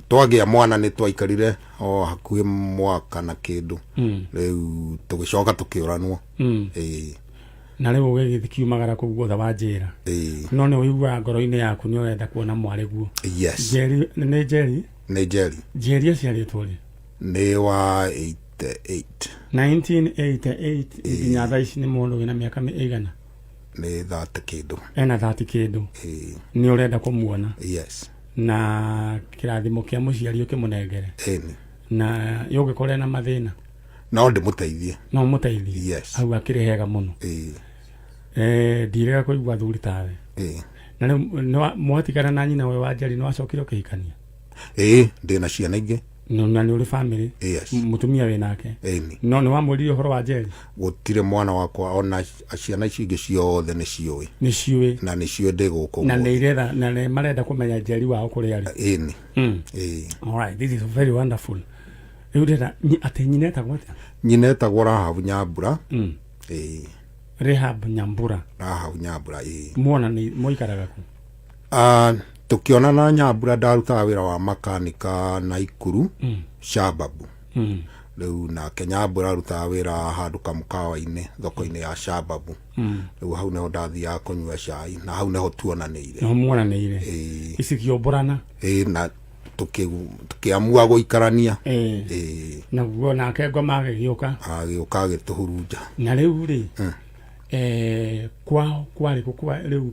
Twagĩa mwana nĩ twaikarire o hakuhĩ mwaka na kĩndũ. Rĩu tũgĩcoka tũkĩũranwo. Na rĩu ũgĩgĩthiĩ kiumagara kũu guothe wanjĩra. Ĩĩ. No nĩ ũiguaga ngoro-inĩ yaku nĩ ũrenda kuona mwarĩ guo. Yes. Njeri nĩ Njeri? Nĩ Njeri. Njeri aciarĩtwo rĩ? Nĩ wa 88. 1988 nginya thaa ici nĩ mũndũ wĩna mĩaka ĩigana? Nĩ 30 kĩndũ. Ena 30 kĩndũ. Ĩĩ. Nĩ ũrenda kũmuona. Yes. Na kĩrathimo kĩa mũciari ũkĩmũnengere. Ĩni. Na yũngĩkorwo ena mathĩna? No ndĩmũteithie. No ũmũteithie? Yes. Hau akĩrĩ hega mũno. Ĩĩ. Ndirega kũigua athuri tawe. Ĩĩ. Na rĩu mwatigana na nyina ũyũ wa Njeri nĩ wacokire ũkĩhikania? Ĩĩ, ndĩna ciana ingĩ. Na nĩ ũrĩ family? Yes. Mũtumia wĩ nake? Ĩni. No nĩ wamwĩrire ũhoro wa Njeri? Gũtirĩ mwana wakwa ona ciana ici ingĩ ciothe nĩ ciũĩ. Nĩ ciũĩ. Na nĩ ciũĩ ndĩ gũkũ. Na nĩ iretha, na nĩ marenda kũmenya Njeri wao kũrĩa arĩ. Ĩni. Ĩĩ. All right, this is very wonderful. Rĩu ndĩrenda atĩ nyina etagwo atĩa? Nyina etagwo Rahabu Nyambura. Ĩĩ. Rahab Nyambura. Rahabu Nyambura, ĩĩ. Muona nĩ mũikaraga kũ? Tũkĩonana Nyambura ndarutaga wĩra wa makanika Naikuru, Shababu. Rĩu nake Nyambura arutaga wĩra handũ kamũkawa-inĩ thoko-inĩ ya Shababu. Rĩu hau nĩho ndathiaga kũnyua cai na hau nĩho tuonanĩire. Nĩho muonanĩire. Ĩĩ. Ici kĩũmbũrana. Ĩĩ, na tũkĩamua gũikarania. Ĩĩ. Naguo nake ngoma agĩgĩũka. Agĩũka agĩtũhurunja. Na rĩu rĩ, kwao kwarĩ kũ kwa rĩu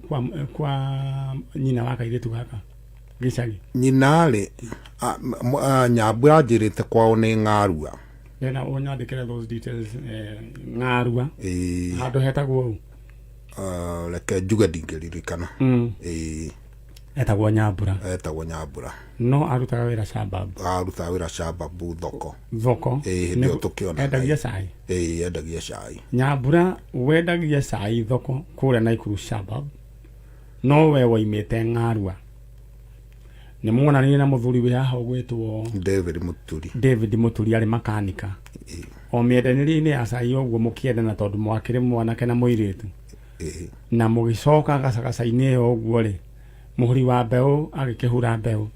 kwa nyina wa kairĩtu gaka gĩcagi? Nyina rĩ, Nyambura anjĩrĩte kwao nĩ Ng'arua. Ndĩrenda ũnyandĩkĩre those details, Ng'arua. Ĩĩ. Handũ hetagwo ũũ? Reke njuge ndingĩririkana. Ĩĩ. Etagwo Nyambura. Etagwo Nyambura. No arutaga wĩra Shababu. Arutaga wĩra Shababu thoko. Thoko. Ĩĩ, hĩndĩ ĩyo tũkĩonana. Endagia cai. Ĩĩ, endagia cai. Nyambura wendagia cai thoko kũrĩa Naikuru Shabab. No we woimĩte Ng'arua. Nĩ muonanire na mũthuri wĩ haha ũgwĩtwo David Mũturi. David Mũturi arĩ makanika. O mĩendanĩrie-inĩ ya cai ũguo mũkĩendana tondũ mwakĩrĩ mwanake na mũirĩtu. Na mũgĩcoka gacagaca-inĩ ĩyo ũguo rĩ, mũhuri wa mbeũ agĩkĩhura mbeũ.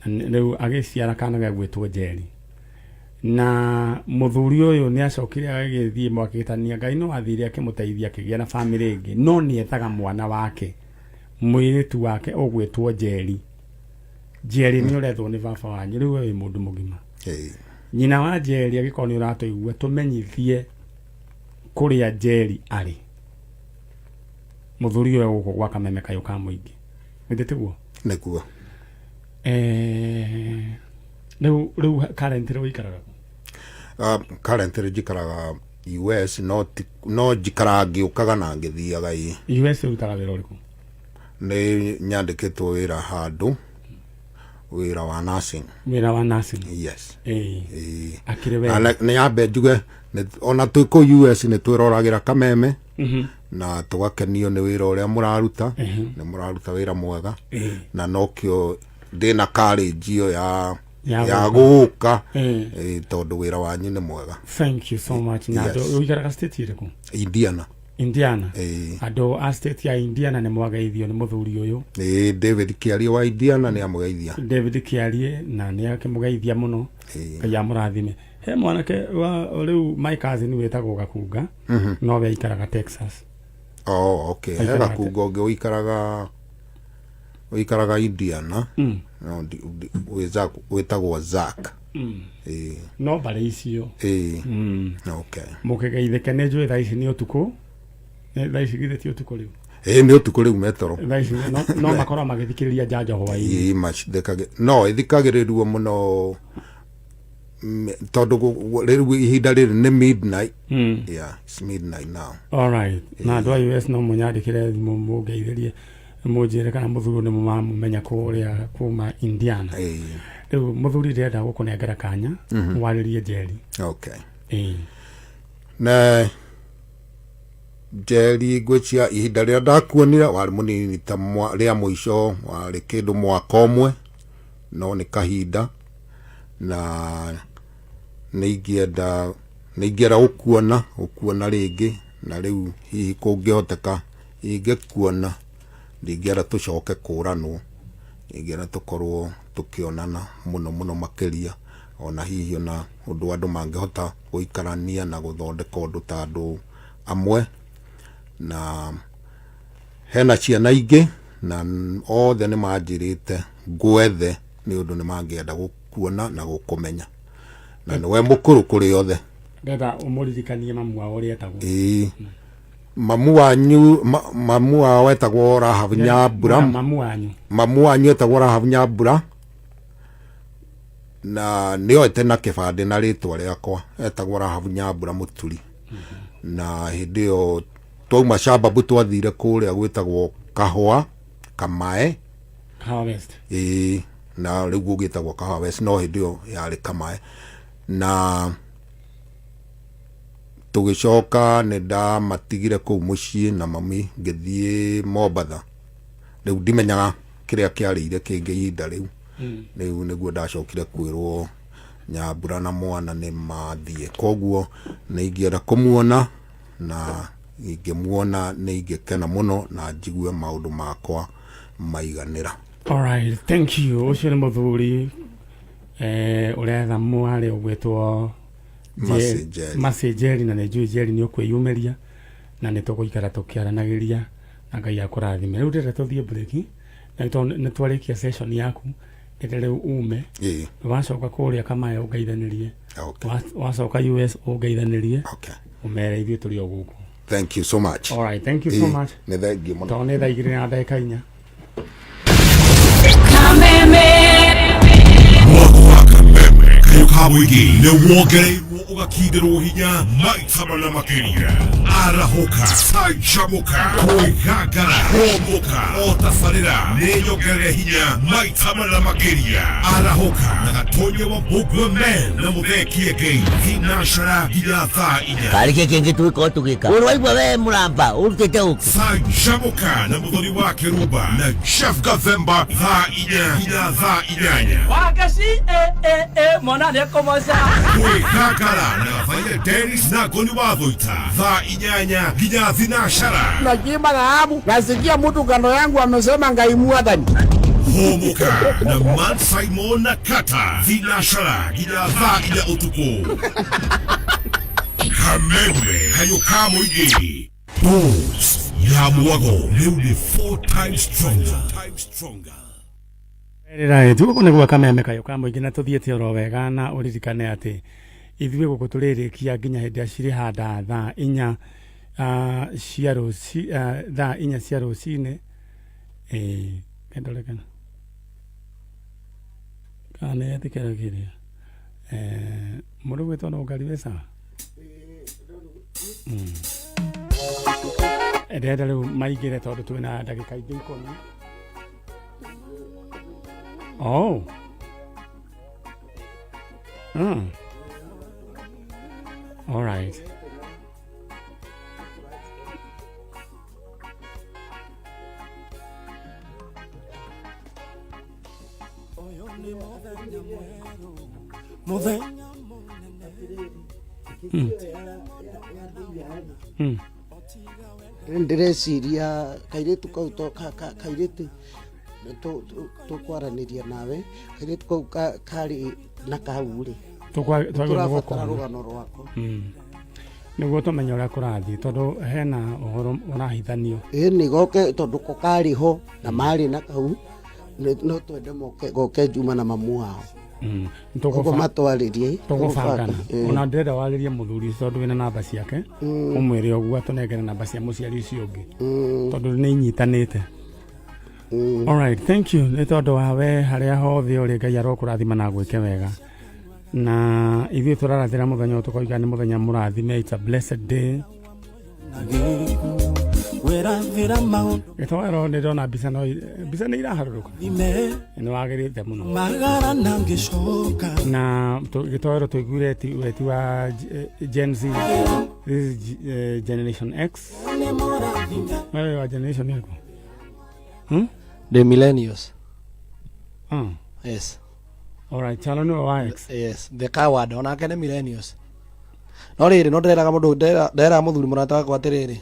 Na rĩu agĩciara kana gegwĩtwo Njeri. Na mũthuri ũyũ nĩ acokire agĩthiĩ mwakĩtania Ngai no athire akĩmũteithia akĩgĩa na family ĩngĩ, no nĩ ethaga mwana wake mũirĩtu wake ũgwĩtwo Njeri. Njeri nĩ ũrethwo nĩ baba wanyu, rĩu we wĩ mũndũ mũgima. Nyina wa Njeri angĩkorwo nĩ ũratũigua tũmenyithie kũrĩa Njeri arĩ. Mũthuri ũyũ gũkũ gwa Kameme kayũ ka mũingĩ. Githĩ tiguo? Nĩguo. Rĩu currently ũikaraga kũ? Currently njikaraga US, no njikaraga ngĩũkaga na ngĩthiaga ĩ. US ũrutaga wĩra ũrĩkũ? Nĩ nyandĩkĩtwo wĩra handũ, wĩra wa nursing. Wĩra wa nursing? Yes. Akĩrĩ wega. Na nĩ yambe njuge, ona twĩ kũu US nĩ twĩroragĩra Kameme. Na tũgakenio nĩ wĩra ũrĩa mũraruta. Nĩ mũraruta wĩra mwega. Na nokĩo ndĩna courage ĩyo ya gũka. Tondũ wĩra wanyu nĩ mwega. Thank you so much. Na Yes. ũikaraga state ĩrĩkũ? Indiana. Indiana. Andũ a state ya Indiana nĩ mwageithio nĩ mũthuri ũyũ. David Kĩarie wa Indiana nĩ amũgeithia. David Kĩarie na nĩ akĩmũgeithia mũno. Ngai amũrathime. He mwanake wa rĩu my cousin wĩtagwo Gakunga. No we aikaraga Texas. Oh, okay. He Aikaraga Gakunga ũngĩ ũikaraga Indiana. No, wĩtagwo Zack. No mbarĩ icio. Okay. Mũkĩgeithĩke nĩ njũĩ thaa ici nĩ ũtukũ. Thaa ici githĩ ti ũtukũ rĩu? Nĩ ũtukũ rĩu metoro. Thaa ici no makorwo magĩthikĩrĩria njanjo hwaĩ-inĩ. No, ĩthikagĩrĩrio mũno, tondũ rĩu ihinda rĩrĩ nĩ midnight. Yeah, it's midnight now. All right. Na andũ a US no mũnyandĩkĩre thimũ mũngeithĩrie mũnjĩre kana mũthuri nĩ mũmamũmenya kũrĩa kuma Indiana. Rĩu mũthuri ndĩrenda gũkũnengera kanya warĩrie Njeri. Okay. Na Njeri ngwĩciria ihinda rĩrĩa ndakuonire warĩ mũnini ta rĩa mũico warĩ kĩndũ mwaka ũmwe, no nĩ kahinda na nĩ ingĩenda gũkuona rĩngĩ, na rĩu hihi kũngĩhoteka ingĩkuona ndingĩenda tũcoke kũranwo, ingĩenda tũkorwo tũkĩonana mũno mũno makĩria, ona hihi ona ũndũ andũ mangĩhota gũikarania na gũthondeka ũndũ ta andũ amwe. Na hena ciana ingĩ na othe nĩ manjĩrĩte ngwethe nĩ ũndũ nĩ mangĩenda gũkuona na gũkũmenya, na nĩwe mũkũrũ kũrĩ othe. Ndenda ũmũririkanie mamu wao ũrĩa etagwo. Ĩĩ, mamu wanyu mamu wao etagwo Rahab Nyambura. Mamu wanyu. Mamu wanyu etagwo Rahab Nyambura, na nĩoete na kĩbandĩ na rĩtwa rĩakwa, etagwo Rahab Nyambura Mũturi. Na hĩndĩ ĩyo twauma Shababu twathire kũrĩa gwĩtagwo Kahũa Kamae. Kahawa West. Ĩĩ, na rĩu gũgĩtagwo Kahawa West, no hĩndĩ ĩyo yarĩ Kamae. Na tũgĩcoka nĩ ndamatigire kũu mũciĩ na mami, ngĩthiĩ Mombatha. Rĩu ndimenyaga kĩrĩa kĩarĩire kĩngĩ ihinda rĩu. Rĩu nĩguo ndacokire kwĩrwo Nyambura na mwana nĩ mathiĩ, koguo nĩ ingĩenda kũmuona, na ingĩmuona nĩ ingĩkena mũno na njigue maũndũ makwa maiganĩra. Alright, thank you. Ũcio nĩ mũthuri ũretha mwarĩ ũgwĩtwo Mercy Njeri. Mercy Njeri, na nĩ njũĩ Njeri nĩ ũkwĩyumĩria na nĩ tũgũikara tũkĩaranagĩria, na Ngai akũrathime. Rĩu ndĩrenda tũthiĩ break, na tondũ nĩ twarĩkia session yaku, ndĩrenda rĩu ume. Wacoka kũrĩa Kamae ũngeithanĩrie. Wacoka US ũngeithanĩrie. Ũmere ithuĩ tũrĩ o gũkũ. Thank you so much. Alright, thank you so much. Nĩ thank you mũno. Tondũ nĩ thaa 2:04. Mwako wa Kameme kayo ka mũingĩ nĩ wongereirwo ũgakindĩrwo hinya maita mana makĩria. Arahũka, canjamũka, kwĩgangara, kũmbũka o tabarĩra nĩ nyongerere hinya maita mana makĩria. Arahũka na Gatonye wa Bugwe Men na Mũthee Kĩengei, thinacara nginya thaa 4. Karä kä kä ngä tå gä korwo tå gä ka å waigua we må ramba å rutä te å kä. Canjamũka na Mũthoni wa Kĩrumba na Jeff Gathemba, thaa 4 nginya thaa 8. Wagaci e e e mwana nĩ ekũmoca. Kwĩgangara na Gabaia Dennis na Ngoni wa Thũita, thaa 8 nginya thinacara. Nachimba dhahabu, nasikia mtu kando yangu amesema Ngai mwathani. Hũmũka na Man Simon na Kata, thinacara nginya thaa 4 ũtukũ. Kameme kayo ka mũingĩ. Boost ya mwago rĩu nĩ 4 times stronger. Rĩra gũkũ nĩ gwa Kameme kayo ka mũingĩ, na tũthiĩte oro wega, na ũririkane atĩ ithuĩ gũkũ tũrĩrĩkia nginya hĩndĩ ĩrĩa cirĩhanda thaa 4 cia rũci, thaa 4 cia rũcinĩ. Ĩĩ, kendore kana kana nĩ etĩkĩra kĩrĩa mũndũ gwĩtwo no ngari wĩ sawa. Ndĩrenda rĩu maingĩre tondũ twĩna ndagĩka ingĩ 10. Oh. All right. Ndĩreciria kairĩtu kau to kairĩtu tũkwaranĩria nawe, kairĩtu kau karĩ na kau rĩ, Twagĩrĩirwo tũrabatara gũkorwo. rũgano rwako. Nĩguo tũmenye ũrĩa kũrathiĩ, tondũ hena ũhoro ũrahithanio. Ĩ nĩ goke, tondũ ko karĩ ho na marĩ na kau, no twende moke goke Juma na mamu wao. Koguo matwarĩrie. Tũgũbangana. Ĩ. Ona ndĩrenda warĩrie mũthuri ũcio, tondũ wĩna namba ciake, ũmwĩre ũguo atũnengere namba cia mũciari ũcio ũngĩ, tondũ nĩ inyitanĩte. Alright, thank you nĩ tondũ wa we harĩa hothe ũrĩ. Ngai arokũrathima na gwĩke wega, na ithuĩ tũrarathĩra mũthenya ũyũ tũkoiga nĩ mũthenya mũrathime. It's a blessed day. Wĩrathĩra maũndũ. Gĩtoero, nĩ ndona mbica, no mbica nĩ iraharũrũka, nĩ wagĩrĩte mũno. Magara na ngĩcoka. Na gĩtoero tũiguire ti weti wa Gen Z. This is Generation X. Nĩ mũrathime. Wewe wa generation yaku? The millennials. Yes. Alright, Chalo nĩwe wa X. Yes, the coward onake nĩ millennials. No rĩrĩ, no ndĩreraga mũndũ, ndĩreraga mũthuri mũrata wakwa atĩrĩrĩ,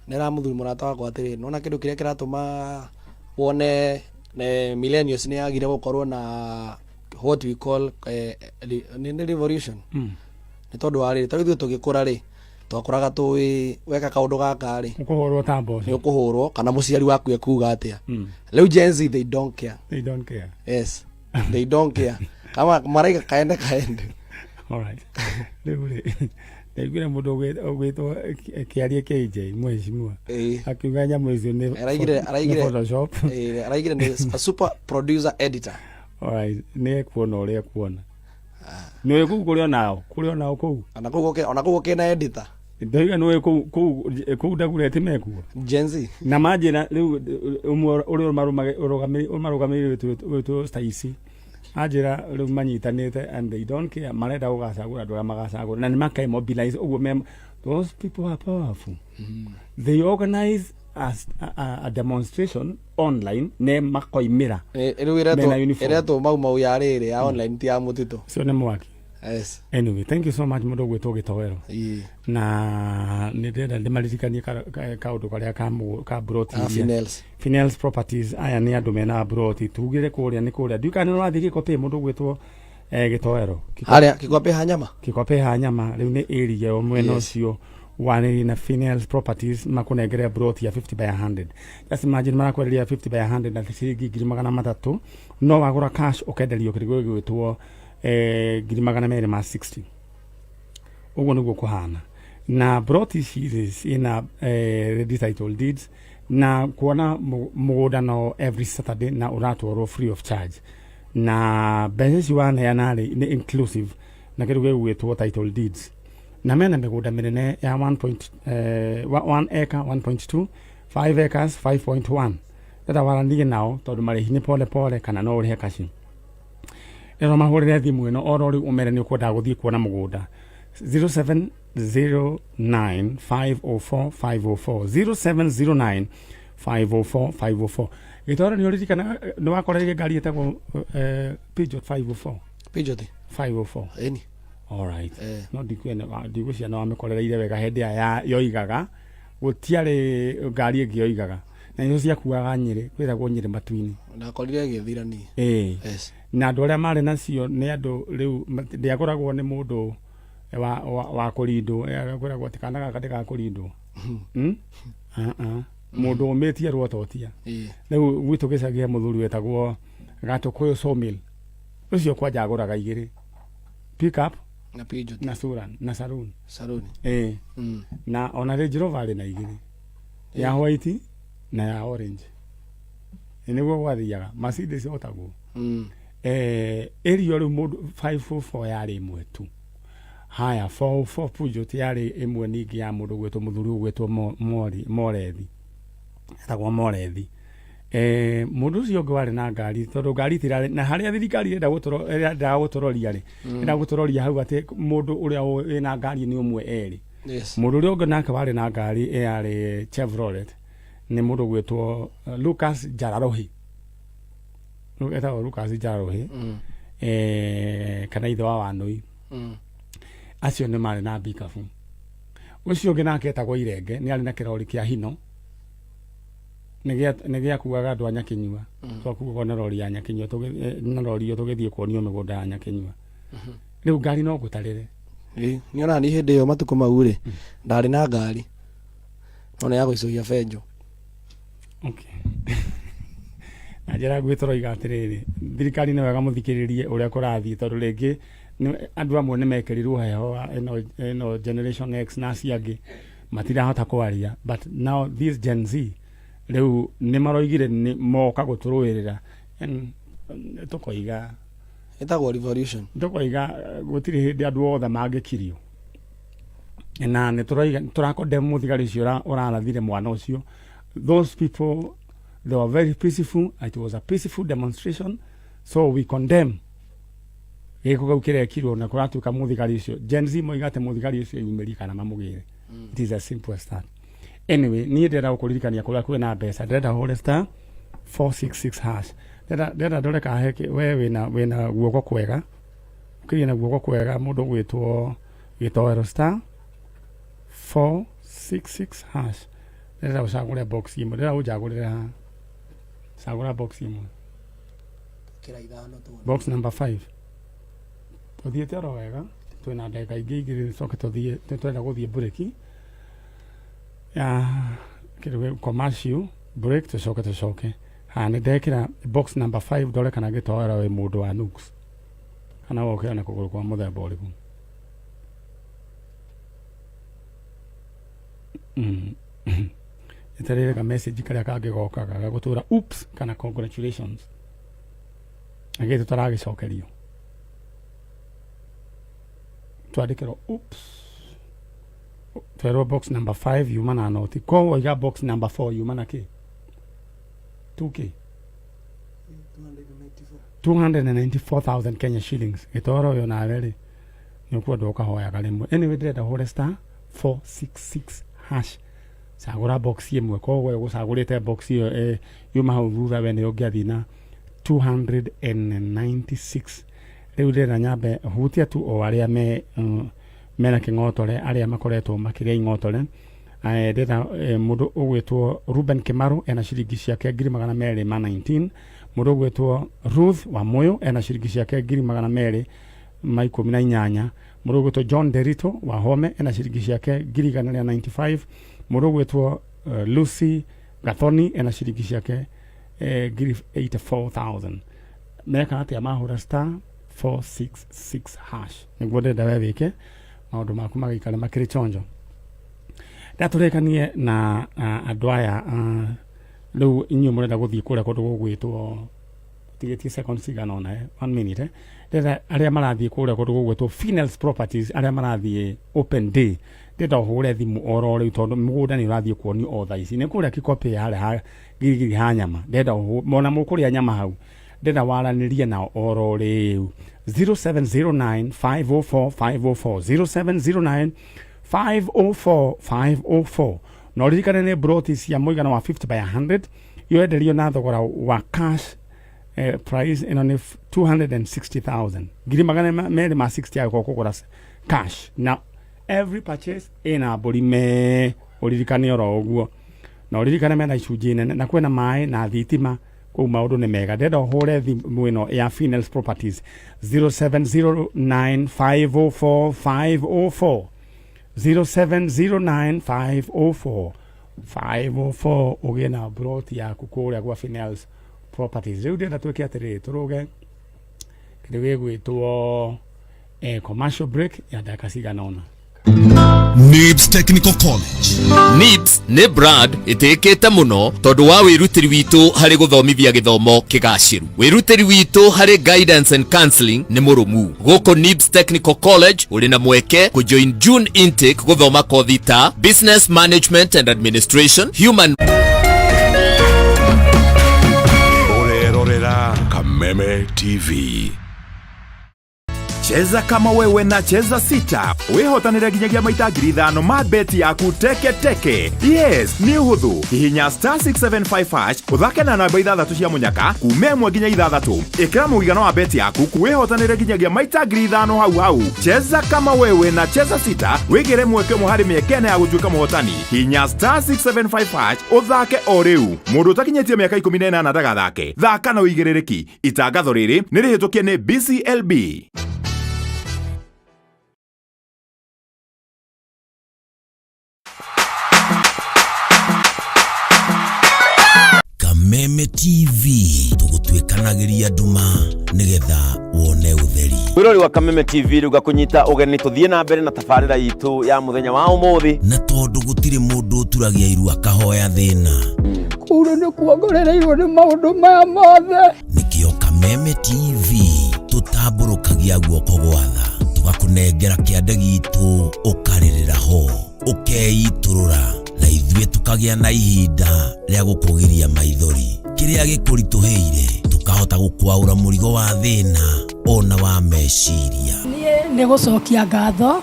ndĩreraga mũthuri mũrata wakwa atĩrĩrĩ, nona kĩndũ kĩrĩa kĩratũma wone millennials nĩ yagire gũkorwo na what we call nĩ revolution, nĩ tondũ wa rĩrĩ, tarĩu ithuĩ tũgĩkũra rĩ, Twakũraga tũĩ weka kaũndũ gaka rĩ, Ũkũhũrwo ta mboco. Nĩ ũkũhũrwo kana mũciari waku ekuga atĩa. Rĩu Gen Z, they don't care. They don't care. Yes, they don't care. Kama maraiga kaende kaende. Alright. Rĩu rĩ, ndaiguire mũndũ ũgwĩtwo Kĩarie KJ, mheshimiwa, akiuga nyamũ icio nĩ Araigire nĩ araigire Photoshop. Araigire nĩ a super producer editor. Alright, nĩ ekuona ũrĩa ekuona. Nĩ ũĩ kũu kũrĩ onao, kũrĩ onao kũu. Ona kũu gũkĩ na editor. Ndoiga nĩ ũĩ kũu kũu kũu Dagoretti mekuo. Gen Z. Na manjĩra rĩu ũmwe ũrĩa ũmarũgamĩrĩire wĩtwo Stacy anjĩra rĩu manyitanĩte and they don't care, marenda gũgacagũra andũ arĩa magacagũra na nĩ makaimobilize ũguo me. Those people are powerful. They organize a demonstration online ne makoimĩra Rĩu mena ĩretwo uniform. Ĩretwo mau mau ya rĩrĩ ya online ti ya mũtitũ. Ũcio nĩ mwaki. Yes. Anyway, thank you so much, mũndũ ũgwĩtwo Gĩtoero. Ĩĩ. Na nĩ ndĩrenda ndĩmaririkanie kaũndũ karĩa ka broti Ah, iria. Finels. Finels Properties, aya nĩ andũ mena broti tugire kũrĩa nĩ kũrĩa ndiũĩ kana nĩ ũrathiĩ Gĩkopĩ, mũndũ ũgwĩtwo Gĩtoero. Harĩa Kĩkwapĩ ha nyama. Kĩkwapĩ ha nyama rĩu nĩ area ĩyo mwena ũcio wanĩrĩrie na Finels Properties makũnengere broti ya 50 by 100. Just imagine, marakwenderia 50 by 100 na ciringi 300,000, no wagũra cash ũkenderio kĩndũ gĩgwĩtwo 260,000. Ũguo nĩguo kũhana na broti ici rĩ, ciĩna ready title deeds na kuona mũgũnda no every Saturday na ũratwarwo free of charge, na mbeca ici waneana rĩ, nĩ inclusive na kĩndũ gĩgwĩtwo title deeds, na mena mĩgũnda mĩnene ya 1 point, 1 acre, 1.2, 5 acres, 5.1. Ndenda waranĩrie nao tondũ marĩhi nĩ pole pole kana no ũrĩhe cash. Rĩrĩa mahũrĩre thimũ ĩno oro rĩu ũmere nĩ ũkwendaga gũthiĩ kuona mũgũnda, 0709 504 504, 0709 504 504. Gĩtwaro nĩ ũririkana nĩ wakoreire ngari ĩtagwo Peugeot 504? Peugeot 504. Ĩni. Alright. No ndigwĩciria no wamĩkorereire wega hĩndĩ ĩrĩa yoigaga gũtiarĩ ngari ĩngĩ yoigaga na nĩcio ciakuaga Nyĩrĩ, kwĩtagwo Nyĩrĩ matu-inĩ. Ndakorire ĩgĩthira niĩ. Ĩĩ. Yes. Na andũ arĩa marĩ nacio nĩ andũ rĩu ndĩagũragwo nĩ mũndũ wa kũrindwo, kwĩragwo atĩ kana gaka ndĩgakũrindwo. Ah-ah. Mũndũ ũmĩtie rwototia. Rĩu gwitũ gĩcagi he mũthuri wetagwo Gatũkũyũ Sawmill, ũcio kwanja agũraga igĩrĩ, pickup na Peugeot na Suran na Saloon. Saloon. Ĩĩ. Na ona Range Rover arĩ na igĩrĩ, ya white na ya orange. Ĩ nĩguo gwathiaga Mercedes otaguo. Ĩrio rĩu mũndũ 544 yarĩ ĩmwe tu. Haya, 404 Peugeot yarĩ ĩmwe ningĩ ya mũndũ ũgwĩtwo mũthuri ũgwĩtwo Morethi, etagwo Morethi. Mũndũ ũcio ũngĩ warĩ na ngari, tondũ ngari itirarĩ na harĩa thirikari ĩrenda ĩrendaga gũtũroria rĩ, ĩrenda gũtũroria hau atĩ mũndũ ũrĩa wĩna ngari nĩ ũmwe erĩ. Mũndũ ũrĩa ũngĩ nake warĩ na ngari yarĩ Chevrolet nĩ mũndũ ũgwĩtwo Lucas Njararohi. Etagwo Lucas Njararohi, kana ithe wa Wanũi. Acio nĩ marĩ na mbikabu. Ũcio ũngĩ nake etagwo Irenge, nĩ arĩ na kĩrori kĩa Hino, nĩ gĩakuaga andũ a Nyakinyua. Twakuagwo na rori ya Nyakinyua, na rori ĩyo tũgĩthiĩ kuonio mĩgũnda ya Nyakinyua. Rĩu ngari no ngũtarĩre. Ĩĩ, nĩ ona niĩ hĩndĩ ĩyo matukũ mau rĩ, ndarĩ na ngari no nĩ ya gũicũhia benjũ. Okay. Na njĩra nguhĩ tũroiga atĩrĩrĩ, thirikari nĩ wega mũthikĩrĩrie ũrĩa kũrathiĩ, tondũ rĩngĩ andũ amwe nĩ mekĩrirwo heho wa ĩno Generation X na acio angĩ matirahota kwaria, but now this Gen Z rĩu nĩ maroigire nĩ moka gũtũrũĩrĩra. And tũkoiga Ĩtagwo revolution. Tũkoiga gũtirĩ hĩndĩ andũ othe mangĩkirio, na nĩ tũroiga tũrakondem mũthigari ũcio ũrarathire mwana ũcio. Those people, they were very peaceful. It was a peaceful demonstration, so we condemn gĩko kĩu kĩrekirwo na kũratuĩka mũthigari ũcio. Gen Z moiga atĩ mũthigari ũcio yumĩrie kana mamũgĩre. It is as simple as that. Anyway, niĩ ndĩrenda gũkũririkania kũrĩa kwĩna mbeca. Ndĩrenda hũre star 466 hash. Ndĩrenda ndore kana we wĩna guoko kwega, ũkĩgĩa na guoko kwega, mũndũ ũgwĩtwo Gĩtoero, star 466 hash. Ndĩrenda ũcagũre box ĩmwe, ndĩrenda ũnjagũrĩre haha. Cagũra box ĩmwe. Kĩra ithano tuone. Box number 5. Tũthiĩte oro wega. Twĩna ndagĩka ingĩ igĩrĩ tũcoke tũthiĩ, tũrenda gũthiĩ mburĩki ya kĩndũ gĩ commercial break, tũcoke tũcoke haha. Nĩ ndekĩra box number 5, ndore kana gĩtoero wĩ mũndũ wa nuks kana wokĩra na kũgũrũ kwa mũthemba ũrĩkũ. Eterere ka message karĩa kangĩ gokaga gagũtũra oops kana congratulations, agĩ tũtaragĩcokerio twandĩkĩrwo oops, twerwo box number 5 yuma na noti, koguo iga box number 4 yuma na kĩ 2k 294,000 Kenya shillings. Gĩtoro ũyũ nawe rĩ, nĩ ũkwenda ũkahoyaga rĩmwe. Anyway, ndĩrenda ũhũre star 466 hash, cagũra box ĩmwe. Koguo ũgũcagũrĩte box ĩyo yuma hau thutha, we nĩ ũngĩathiĩ na 296. Rĩu ndĩrenda nyambe hutia tu o arĩa me mena kĩng'otore, arĩa makoretwo makĩrĩa ing'otore. Ndĩrenda mũndũ ũgwĩtwo Ruben Kimaru ena ciringi ciake 219,000. Mũndũ ũgwĩtwo Ruth Wamuyu ena ciringi ciake 218,000. Mũndũ ũgwĩtwo John Derito wa Home ena ciringi ciake 195,000. Mũndũ ũgwĩtwo Lucy Gathoni ena ciringi ciake 84,000. Meka atĩa? Mahũra star 466 hash. Nĩguo ndĩrenda we wĩke maũndũ maku magaikare makĩrĩ chonjo. Ndatũrĩkanie na andũ aya. Rĩu inyuĩ mũrenda gũthiĩ kũrĩa kũndũ gũgwĩtwo, tigĩtie seconds cigana ũna, one minute. Ndĩrenda arĩa marathiĩ kũrĩa kũndũ gũgwĩtwo Finels Properties, arĩa marathiĩ open day, ndĩrenda ũhũre thimũ oro rĩu, tondũ mũgũnda nĩ ũrathiĩ kuonio o thaa ici. Nĩ kũrĩa Kikopĩ, harĩa ha girigiri ha nyama. Ndĩrenda mona mũkũrĩa nyama hau, ndĩrenda waranĩrie nao oro rĩu, 0709 504 504, 0709 504 504. Na ũririkane nĩ broti cia mũigana wa 50 by 100, yoenderio na thogora wa cash price ĩno nĩ 260,000, 260,000 agĩkorwo kũgũra cash, na every purchase ĩna mbũri me ũririkane oro ũguo. Na ũririkane mena icunjĩ nene na kwĩna maĩ na thitima kũu, maũndũ nĩ mega. Ndĩrenda ũhũre thimũ ĩno ya Finels Properties, 0709 504 504, 0709 504 504, ũgĩe na broti yaku kũrĩa gwa Finels Properties. Rĩu ndĩrenda twĩke atĩrĩrĩ, tũrũge kĩndũ gĩgwĩtwo commercial break ya ndagĩka cigana ũna. NIBS Technical College. NIBS nĩ brand ĩtĩkĩte mũno tondũ wa wĩrutĩri witũ harĩ gũthomithia gĩthomo kĩgacĩru. Wĩrutĩri witũ harĩ guidance and counseling nĩ mũrũmu. Gũkũ NIBS Technical College ũrĩ na mweke kũjoin June intake gũthoma kothi ta Business Management and Administration, Human Ũrerorera Kameme TV. Cheza kama wewe na Cheza Sita wĩhotanĩre nginyagia maita 5,000 ma beti yaku teke teke. Yes, nĩ ũhũthũ. Hihinya star 675 hash, ũthake na namba ithathatũ cia mũnyaka kuma 1 nginya 6. Ĩkĩra mũigana wa beti yaku, wĩhotanĩre nginyagia maita 5,000 hau hau. Cheza kama wewe na Cheza Sita, wĩgĩre mweke ũmwe harĩ mĩeke 4 ya gũtuĩka mũhotani. Hihinya star 675 hash ũthake o rĩu. Mũndũ ũtakinyĩtie mĩaka 18 ndagathake. Thaka na ũigĩrĩrĩki. Itangatho rĩrĩ nĩ rĩhĩtũkie nĩ BCLB. Kameme TV, tũgũtuĩkanagĩria nduma nĩgetha wone ũtheri. Mwĩrori wa Kameme TV, rĩu ngakũnyita ũgeni tũthiĩ na mbere na tabarĩra itũ ya mũthenya wa ũmũthĩ. Na tondũ gũtirĩ mũndũ ũturagia iru akahoya thĩna, Kũu nĩ kuongorereirwo nĩ maũndũ maya mothe. Nĩkĩo Kameme TV tũtambũrũkagia guoko gwatha, tũgakũnengera kĩande gitũ, ũkarĩrĩra ho, ũkeitũrũra, na ithuĩ tũkagĩa na ihinda rĩa gũkũgiria maithori. Kĩrĩa gĩkũritũhĩire tũkahota gũkwaũra mũrigo wa thĩna ona wa meciria. Niĩ nĩ gũcokia ngatho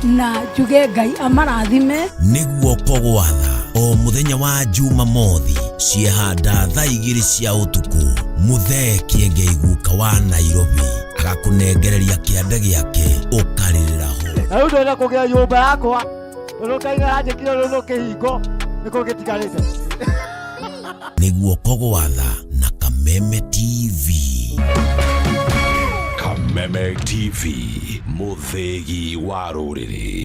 na njuge Ngai amarathime. Nĩ guoko gwatha, o mũthenya wa Jumamothi ciehanda thaa 2 cia ũtukũ, mũthee Kĩengei guka wa Nairobi agakũnengereria kĩande gĩake, ũkarĩrĩra ho. Na rĩu ndĩrenda kũgĩa nyũmba yakwa, tondũ Ngai nĩaranjĩkire rũnũ kĩhingo nĩkĩo gĩtigarĩte. Nĩ guoko gwatha na Kameme TV. Kameme. Kameme TV, mũthĩgi wa rũrĩrĩ.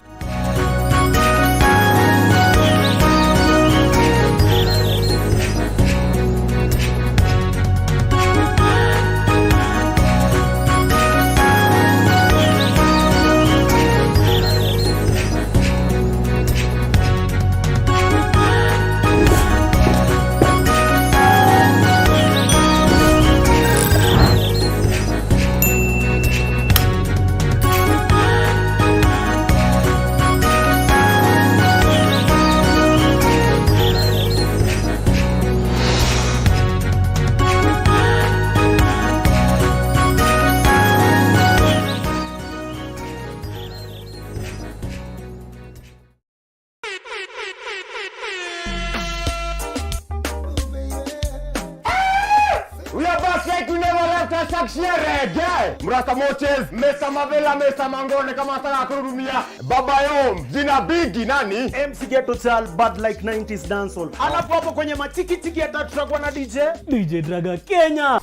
We are back like we never left us reggae. Mrasta Moches, Mr. Mavela, Mr. Mangone kama nataka kurudumia. Baba Yom, jina bigi nani? MC Ghetto Child, bad like 90s dancehall. Alafu hapo kwenye matikitiki ya tatu tutakuwa na DJ DJ Draga Kenya.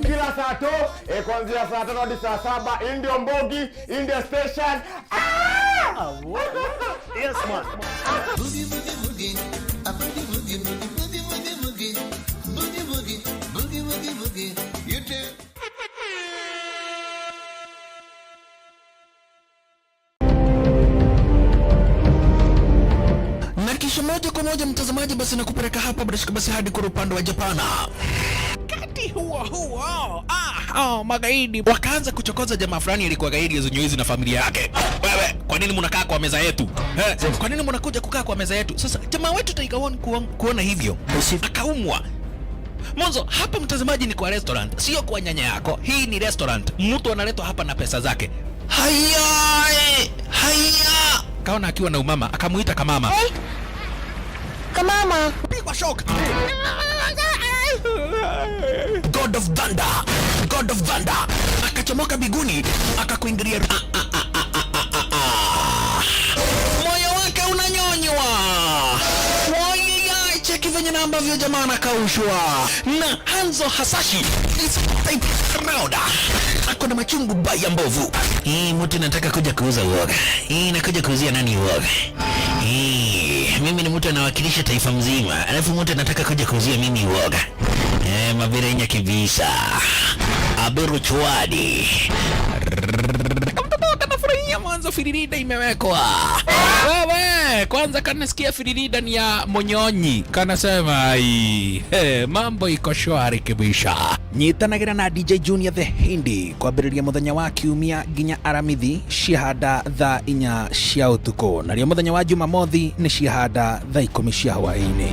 Kila saa to, kuanzia saa 5 hadi saa 7, Indio Mbogi, India Station. Ah! Yes man. Boogie boogie boogie, a boogie boogie boogie boogie boogie boogie boogie boogie boogie boogie. You too. Na kisha moja kwa moja mtazamaji, basi nakupeleka hapa bila shaka basi hadi kule upande wa Japana. Wakati huo huo, magaidi wakaanza kuchokoza jamaa fulani alikuwa gaidi ya na familia yake. Wewe, kwa nini mnakaa kwa meza yetu? Kwa nini mnakuja kukaa kwa meza yetu? Sasa jamaa wetu Tiger One kuona hivyo akaumwa. Mwanzo hapa mtazamaji ni kwa restaurant, sio kwa nyanya yako. Hii ni restaurant, mtu analetwa hapa na pesa zake. Haya, haya. Kaona akiwa na umama, akamuita kamama. Hey. Kamama. Pigwa shock. God of Thunder, God of Thunder akachomoka biguni akakuingilia. Moyo wake unanyonywa. Wai, cheki venye na ambavyo jamaa anakaushwa na Hanzo Hasashi this type round. Ako na machungu baya mbovu. Hii mtu nataka kuja kuuza uoga. Hii nakuja kuuzia nani uoga? Hii mimi ni mtu anawakilisha taifa mzima, alafu mtu anataka kuja kuuzia mimi uoga. Mabirenya kibisa. Abiru chwadi. Kamtoto kanafurahia mwanzo firirida imewekwa. Wewe, kwanza kanasikia firirida ni ya monyonyi. Kanasema ai, mambo iko shwari kibisha. Nyitanagira na DJ Junior the Hindi kwambĩrĩria mũthenya wa kiumia nginya aramithi ciahanda thaa 4 cia ũtukũ, narĩo mũthenya wa Jumamothi nĩ ciahanda thaa 10 cia hwaĩ-inĩ.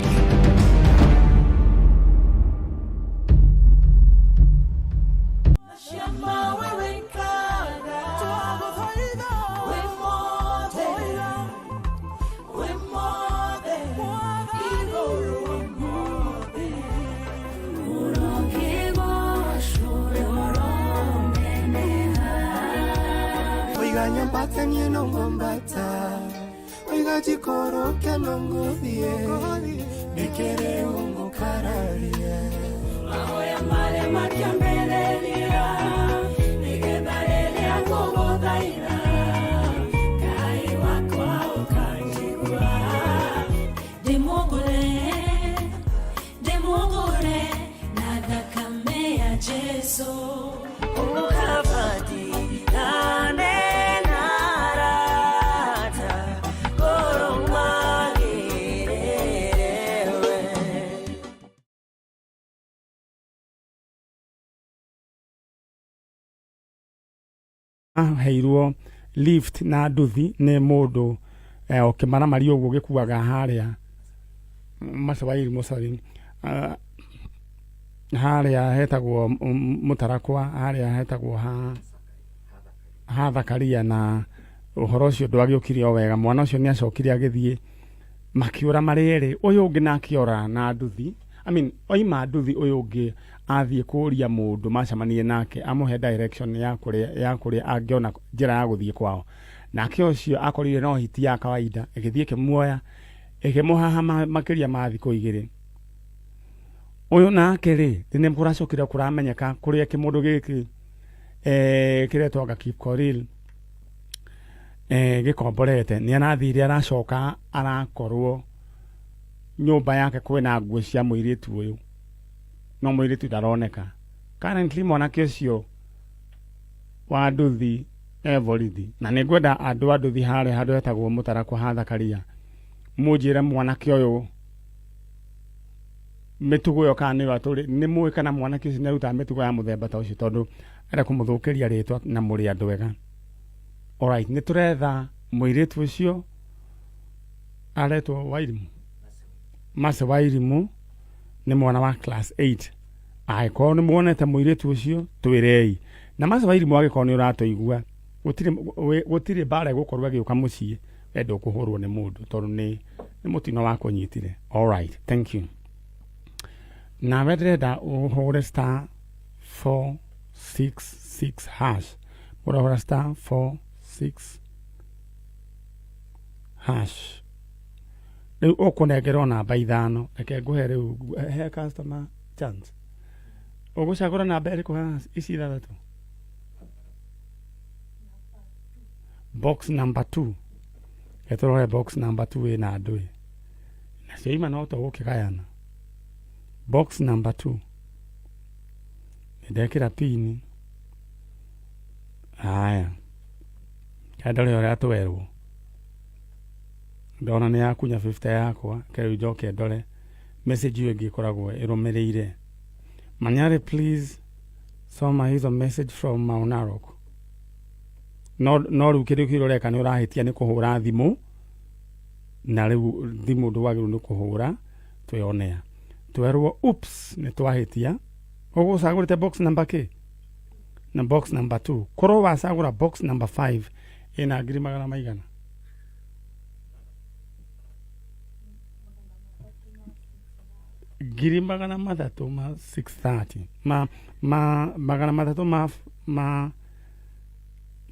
Aheirwo lift na nduthi nĩ mũndũ ũkĩmaramari ũguo gĩkuaga harĩa Macawairi mũcori harĩa hetagwo Mũtarakwa, harĩa hetagwo ha Thakaria, na ũhoro ũcio ndwagĩũkire o wega. Mwana ũcio nĩ acokire agĩthiĩ makiũra marĩ erĩ, ũyũ ũngĩ na akĩora na nduthi, I mean oima nduthi ũyũ ũngĩ athiĩ kũria mũndũ macemanie nake amũhe direction ya kũrĩa angĩona njĩra ya gũthiĩ kwao. Nake ũcio akorire no hiti ya kawaida ĩgĩthiĩ ĩkĩmuoya ĩkĩmũhaha makĩria ma thikũ 2. Ũyũ nake rĩ nĩ kũracokire kũramenyeka kũrĩa kĩmũndũ gĩkĩ Kĩretwo anga Kipkorir gĩkomborete nĩ arathire aracoka arakorwo nyũmba yake kwĩna nguo cia mũirĩtu ũyũ no mũirĩtu ndaroneka. Currently mwanake ũcio wa nduthi e borithi na nĩ ngwenda andũ a nduthi harĩa handũ hetagwo mũtarakwa ha Thakaria mũnjĩre mwanake ũyũ mĩtugo ĩyo kana nĩyo atũrĩ nĩ mũĩ kana mwanake ũcio nĩarutaga mĩtugo ya mũthemba ta ũcio tondũ arenda kũmũthũkĩria rĩtwa na mũrĩ andũ ega. Alright, nĩ tũretha mũirĩtu ũcio aretwo Wairimu, Mercy Wairimu nĩ mwana wa class 8. Angĩkorwo nĩ muonete mũirĩtu ũcio twĩrei. Na Mercy Wairimu angĩkorwo nĩ ũratũigua gũtirĩ gũtirĩ mbara ĩgũkorwo ĩgĩũka mũciĩ we ndũkũhũrwo nĩ mũndũ tondũ nĩ nĩ mũtino wakũnyitire. Alright, thank you. Nawe ndĩrenda ũhũre star 466 hash. Ũrahũra star 46 hash. Rĩu ũkũnengerwo namba ithano. Reke ngũhe rĩu he customer chance. Ũgũcagũra namba ĩrĩkũ haha ici ithathatũ? Box number 2. Reke tũrore box number 2 ĩna andũ ĩ. Nacio ima no tũgũkĩgayana. Box number 2. Nĩndekĩra pini. Haya. Reke ndore ũrĩa twerwo. Ndona nĩ yakunya 50 yakwa, reke rĩu njoke ndore message ĩyo ĩngĩ ĩkoragwo ĩrũmĩrĩire. Manyare please soma hizo message from Mount Narok. No no rĩu kĩndũ kĩrĩa ũreka nĩ ũrahĩtia nĩ kũhũra thimũ na rĩu thimũ ndwagĩrĩirwo nĩ kũhũra twĩonea. Twerwo oops nĩ twahĩtia. Ũgũcagũrĩte box number kĩ? Na box number 2. Korwo wacagũra box number 5 ĩna ngiri magana maigana? Ngiri magana matatũ ma 630 ma ma magana matatũ ma ma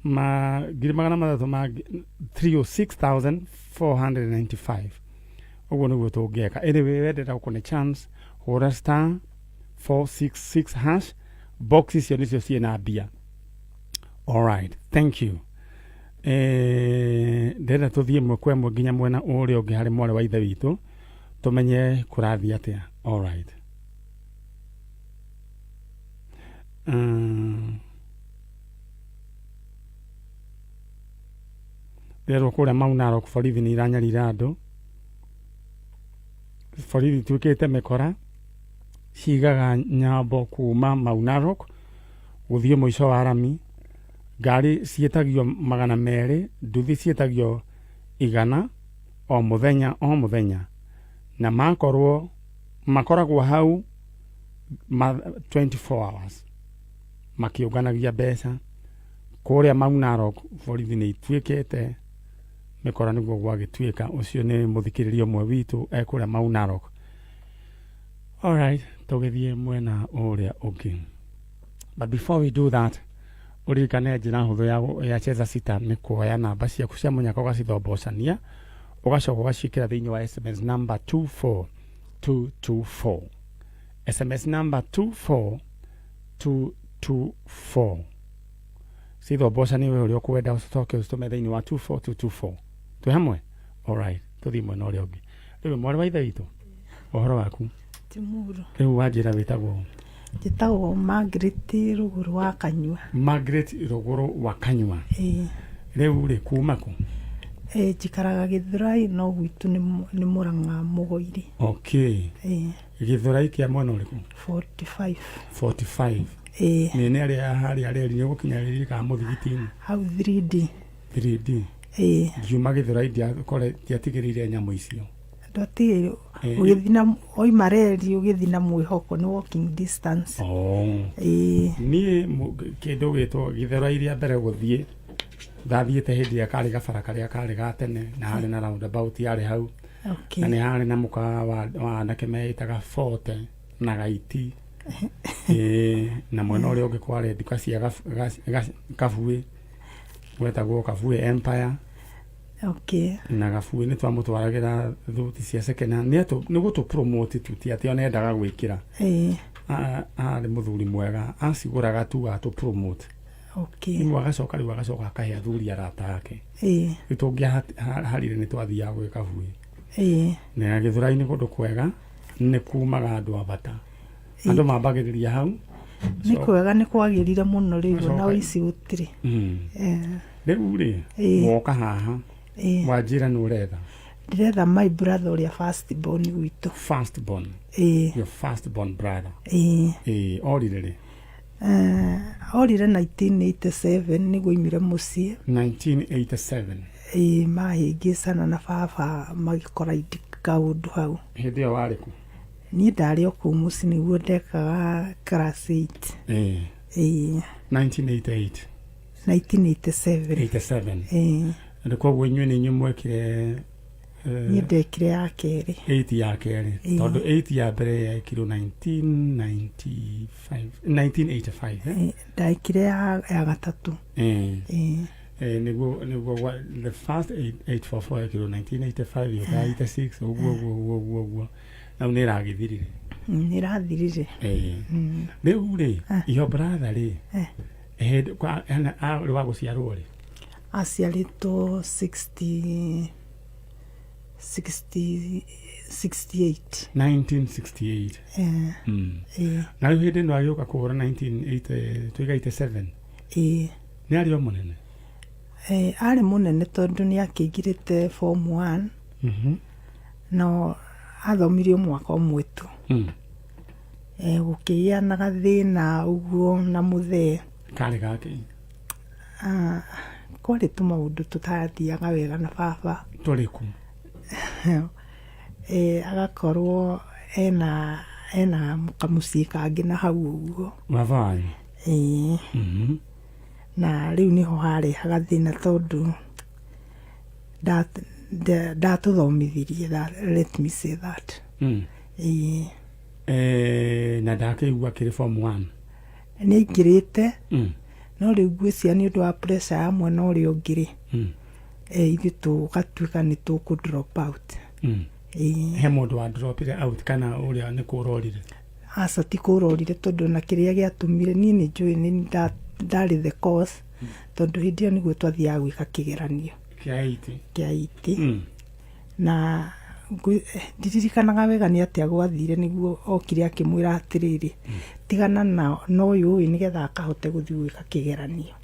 ma ngiri magana matatũ ma 306,495 ũguo nĩguo tũngĩka. Anyway, wendera gũkũ nĩ chance, hũra star 466 hash, box icio nĩcio ciĩna mbia. Alright, thank you. Ndĩrenda tũthiĩ ĩmwe kwa ĩmwe nginya mwena ũrĩa ũngĩ harĩ mwarĩ wa ithe witũ tũmenye kũrathiĩ atĩa. Alright. Ndĩrerwo kũrĩa Mau Narok borithi nĩ iranyarira andũ. Borithi ituĩkĩte mĩkora cigaga nyambo kuma Mau Narok gũthiĩ mũico wa rami. Ngari ciĩtagio magana merĩ, nduthi ciĩtagio igana o mũthenya o mũthenya na makorwo makoragwo hau ma 24 hours makĩũnganagia mbeca. Kũrĩa Mau Narok borithi nĩ ituĩkĩte mĩkora nĩguo gwagĩtuĩka. Ũcio nĩ mũthikĩrĩria ũmwe witũ e kũrĩa Mau Narok. Alright, tũgĩthiĩ mwena ũrĩa ũngĩ. But before we do that, ũririkane njĩra hũthũ ya Cheza Sita nĩ kuoya namba ciaku cia mũnyaka ũgacithombocania ũgacoka ũgaciĩkĩra thĩinĩ wa SMS number 24224. SMS number 24224. Cithombocanie we ũrĩa ũkwenda ũcoke ũcitũme thĩinĩ wa 24224. Twĩ hamwe? Alright, tũthiĩ mwena ũrĩa ũngĩ. Rĩu mwarĩ wa ithe witũ, ũhoro waku? Ti mũru. Rĩu wanjĩra wĩtagwo? Njĩtagwo Margaret Rũgũrũ wa Kanyua. Margaret Rũgũrũ wa Kanyua. Ĩĩ. Rĩu rĩ kuma kũ? Ĩĩ njikaraga Gĩthũrai no gwitũ nĩ Mũrang'a Mũgoiri. Okay. Ĩĩ. Gĩthũrai kĩa mwena ũrĩkũ? 45. 45. Ĩĩ. Nĩ nĩ arĩa harĩa reri nĩ ũgũkinya reri kana mũthigiti-inĩ? Hau 3D. 3D. Ĩĩ. Ngiuma Gĩthũrai ndiatigĩrĩire nyamũ icio. Ndwatigĩrĩire Ĩĩ. ũgĩthiĩ na wauma reri ũgĩthiĩ na mwĩhoko nĩ walking distance. Oh. Ĩĩ. Niĩ kĩndũ gĩtwo Gĩthũrai rĩa mbere gũthiĩ ndathiĩte hĩndĩ ĩrĩa karĩ gabara karĩa karĩ ga tene na harĩ na roundabout yarĩ hau. Okay. Na nĩ harĩ na mũkawa wa anake meĩtaga Forte na Gaiti. Ĩĩ, na mwena ũrĩa ũngĩ kwarĩ nduka cia Kabuĩ gwetagwo Kabuĩ Empire. Okay. Na Gabuĩ nĩ twamũtwaragĩra thuti cia second hand. Nĩ atũ, nĩ gũtũ promote tu ti atĩ ona endaga gwĩkĩra. Ĩĩ. Arĩ mũthuri mwega, acigũraga tu atũ promote. Okay. Rĩu agacoka rĩu agacoka akahe athuri arata ake. Ĩĩ. Rĩu tũngĩaharire nĩ twathiaga gwĩka buĩ. Ĩĩ. Na Gĩthũrai-inĩ kũndũ kwega nĩ kumaga andũ a bata. Andũ mambagĩrĩria hau. Nĩ kwega nĩ kwagĩrire mũno rĩu ona Acoka- ũici gũtirĩ. Eh. Rĩu rĩ Ĩĩ. woka haha Ĩĩ. wanjĩra nĩ ũretha Ndĩretha my brother ũrĩa first born gwitũ. first born. Ĩĩ. Your first born brother. Ĩĩ. Ĩĩ orire rĩ? Eh, orire 1987 nĩguo oimire mũciĩ. 1987. Ĩĩ mahĩngĩcana na baba magĩkora indi kaũndũ hau. Hĩndĩ ĩyo warĩ kũ? Niĩ ndarĩ o kũu mũciĩ nĩguo ndekaga class 8. Ĩĩ. Ĩĩ. 1988. 1987. 87. Ĩĩ. Na koguo inyuĩ nĩ inyuĩ mwekire eh, Niĩ ndekire ya kerĩ. 8 ya kerĩ Ĩĩ. tondũ 8 ya mbere yekirwo 1995 1985 eh? Ĩĩ, Ndekire ya, ya gatatũ. Ĩĩ. Ĩĩ. Eh, nĩguo nĩguo the first 844 yekirwo 1985 yũka 86 ũguo ũguo ũguo ũguo ũguo nau nĩ ĩragĩthirire. Nĩ ĩrathirire. Ĩĩ. Rĩu rĩ your brother rĩ Eh. hĩndĩ kwa hena arĩ wa gũciarwo rĩ? Aciarĩtwo 60 60 68. 1968. Eh. Ĩĩ. Na rĩu hĩndĩ ĩno agĩũka kũhũra 1980 tuiga 87. Ĩĩ. Nĩ arĩ o mũnene? Eh, arĩ mũnene tondũ nĩ akĩingĩrĩte form 1 no athomire o mwaka ũmwe tu. Eh, gũkĩgĩa na gathĩna ũguo na mũthee. Karĩ gake? Ah, kwarĩ tũmaũndũ tũtathiaga wega na baba. Tũrĩkũ? Eh, agakorwo ena ena kamũciĩ kangĩ na hau ũguo. Baba wanyu? Ĩĩ. Na rĩu nĩho harehaga thĩna tondũ ndatũthomithirie let me say that. Ĩĩ. Eh, na ndakĩigua akĩrĩ form 1. Nĩ aingĩrĩte no rĩu ngwĩciria nĩ ũndũ wa pressure ya mwena ũrĩa ũngĩ rĩ, eh, ithuĩ tũgatuĩka nĩ tũkũ drop out. Ĩĩ. He mũndũ wa dropire out kana ũrĩa nĩ kũrorire? Aca ti kũrorire tondũ na kĩrĩa gĩatũmire niĩ nĩ njũĩ nĩ ndarĩ the cause tondũ hĩndĩ ĩyo nĩguo twathiaga gwĩka kĩgeranio Kĩa 8. kĩa 8. Na ndiririkanaga wega nĩ atĩa gwathire nĩguo okire akĩmwĩra atĩrĩrĩ, tigana na na ũyũ ĩ nĩgetha akahote gũthiĩ gwĩka kĩgeranio.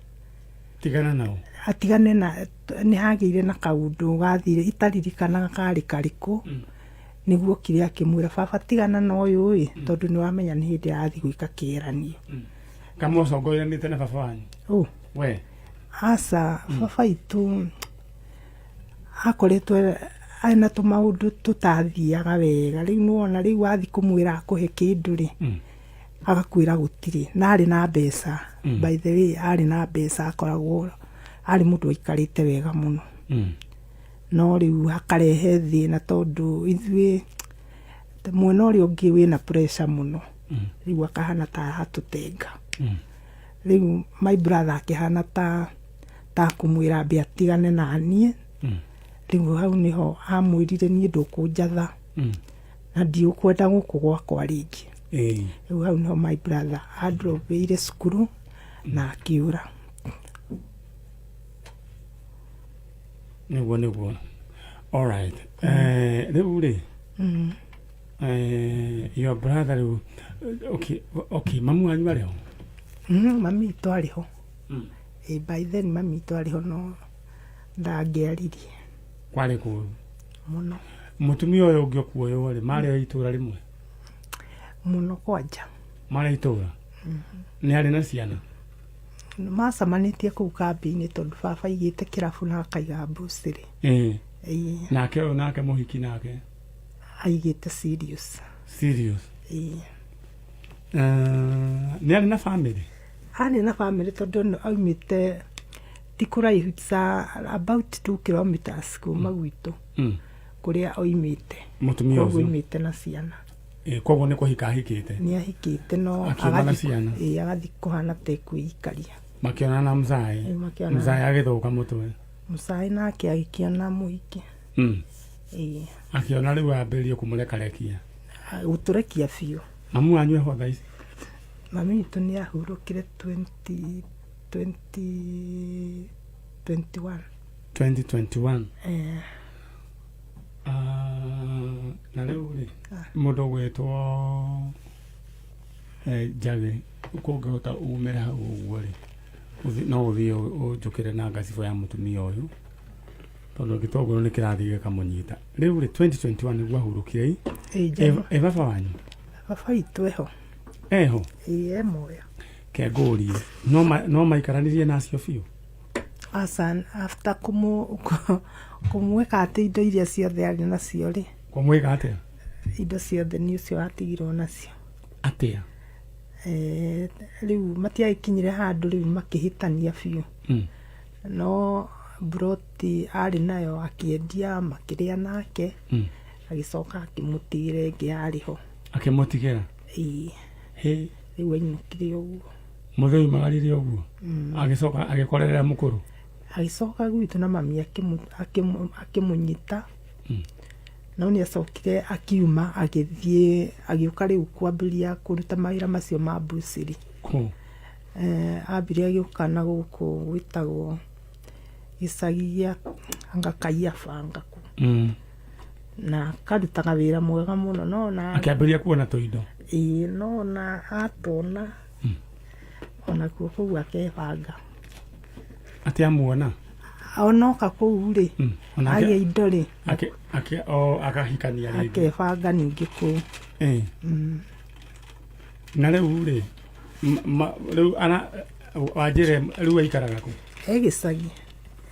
Tigana nao. Atigane na nĩ hagĩire na kaũndũ gathire itaririkanaga karĩ karĩkũ nĩguo okire akĩmwĩra baba tigana na ũyũ ĩ tondũ nĩ wamenya nĩ hĩndĩ arathiĩ gwĩka kĩgeranio. Kamũcongoiranĩte na baba wanyu? Ũ. We. Aca baba itũ akoretwo ena tũmaũndũ tũtathiaga wega rĩu nĩwona rĩu wathiĩ kũmwĩra akũhe kĩndũ rĩ agakwĩra gũtirĩ na arĩ na mbeca. By the way arĩ na mbeca akoragwo arĩ mũndũ waikarĩte wega mũno no rĩu akarehe thĩna tondũ ithuĩ mwena ũrĩa ũngĩ wĩna pressure mũno rĩu akahana ta aratũtenga. Rĩu my brother akĩhana ta ta kũmwĩra ambe atigane na niĩ. Rĩu hau nĩho amwĩrire niĩ ndũkũnjatha na ndiũkwenda gũkũ gwakwa rĩngĩ. Rĩu hau nĩho my brother androbeire cukuru na akĩũra. Nĩguo nĩguo. Alright. Eh, rĩu rĩ eh, your brother rĩu okay, okay, mamu wanyu arĩ ho? Mami witũ arĩ ho. Ĩ, by then mami witũ arĩ ho no ndangĩaririe. Kwarĩ kũũru mũno. Mũtumia ũyũ ũngĩ ũkuoywo rĩ marĩ o itũra rĩmwe? Mũno kwanja. Marĩ itũra? Nĩ arĩ na ciana? Macemanĩtie kũu kambĩ-inĩ tondũ baba aigĩte kĩrabu na akaiga mbucĩrĩ. Ĩĩ. Ĩĩ. Nake ũyũ nake mũhiki nake? Aigĩte serious. Serious. Ĩĩ. Eh, nĩ arĩ na family? Arĩ na family tondũ aumĩte ti kũraihu ta about 2 kilometers kuma gwitũ kũrĩa oimĩte. Mũtumia Koguo ũcio. oimĩte na ciana. Ĩĩ, koguo nĩ kũhika ahikĩte? Nĩ ahikĩte no Akiuma na agathiĩ- ciana? ĩĩ, agathiĩ kũhana ta ekwĩikaria. Makĩonana na mzae? Ĩĩ, makĩonana. Mzae agĩthũka mũtwe? Mũcaĩ nake agĩkĩona mũhiki. Ĩĩ. Akĩona rĩu ambĩrĩrie kũmũrekarekia. Gũtũrekia biũ. Mamu wanyu eho thaa ici? Mami witũ nĩ ahurũkire 20 2021. 2021. Eh. Ah, na rĩu rĩ mũndũ ũgwĩtwo njagĩ kũngĩhota umĩre hau ũguo rĩ, no ũthiĩ ũnjũkĩre na ngacibũ ya mũtumia ũyũ tondũ gĩtũngũrũ nĩ kĩrathiĩ gĩkamũnyita. Rĩu rĩ, 2021 nĩguo ahurũkire i. Ĩ, Njama. Ĩ baba wanyu? Baba witũ eho. Eho? Ĩ, e muoyo. Kengũrie no maikaranirie nacio biũ? Aca, after kũmwĩka atĩ indo iria ciothe arĩ nacio rĩ. Kũmwĩka atĩa? Indo ciothe nĩ ũcio watigirwo nacio. Atĩa? Eh, rĩu matiagĩkinyire handũ rĩu makĩhĩtania biũ. No mburoti arĩ nayo akĩendia makĩrĩa nake. Agĩcoka akĩmũtigĩra ĩngĩ yarĩ ho. Akĩmũtigĩra? Ĩĩ. Hĩ. Rĩu ainũkire ũguo. Mũthee oimagarire ũguo? Mm. Agĩcoka agĩkorerera mũkũrũ? Agĩcoka gwitũ na mami akĩmũnyita. No nĩ acokire akiuma agĩthiĩ agĩũka rĩu kwambĩrĩria kũruta mawĩra macio ma mbucĩrĩ. Kũ? Eh, ambire agĩũka na gũkũ gwĩtagwo gĩcagi gĩa anga Kaiaba anga kũ. Na akarutaga wĩra mwega mũno no na Akĩambĩrĩria kuona tũindo? Ĩĩ, no na atona onakuo kũu akebanga. Atĩ amuona? Onoka kũu rĩ, Onake- agĩa indo rĩ, O akahikania rĩngĩ. Akebanga ningĩ kũu. Eh. Na rĩu rĩ, rĩu ana wanjĩre rĩu aikaraga kũ? E gĩcagi.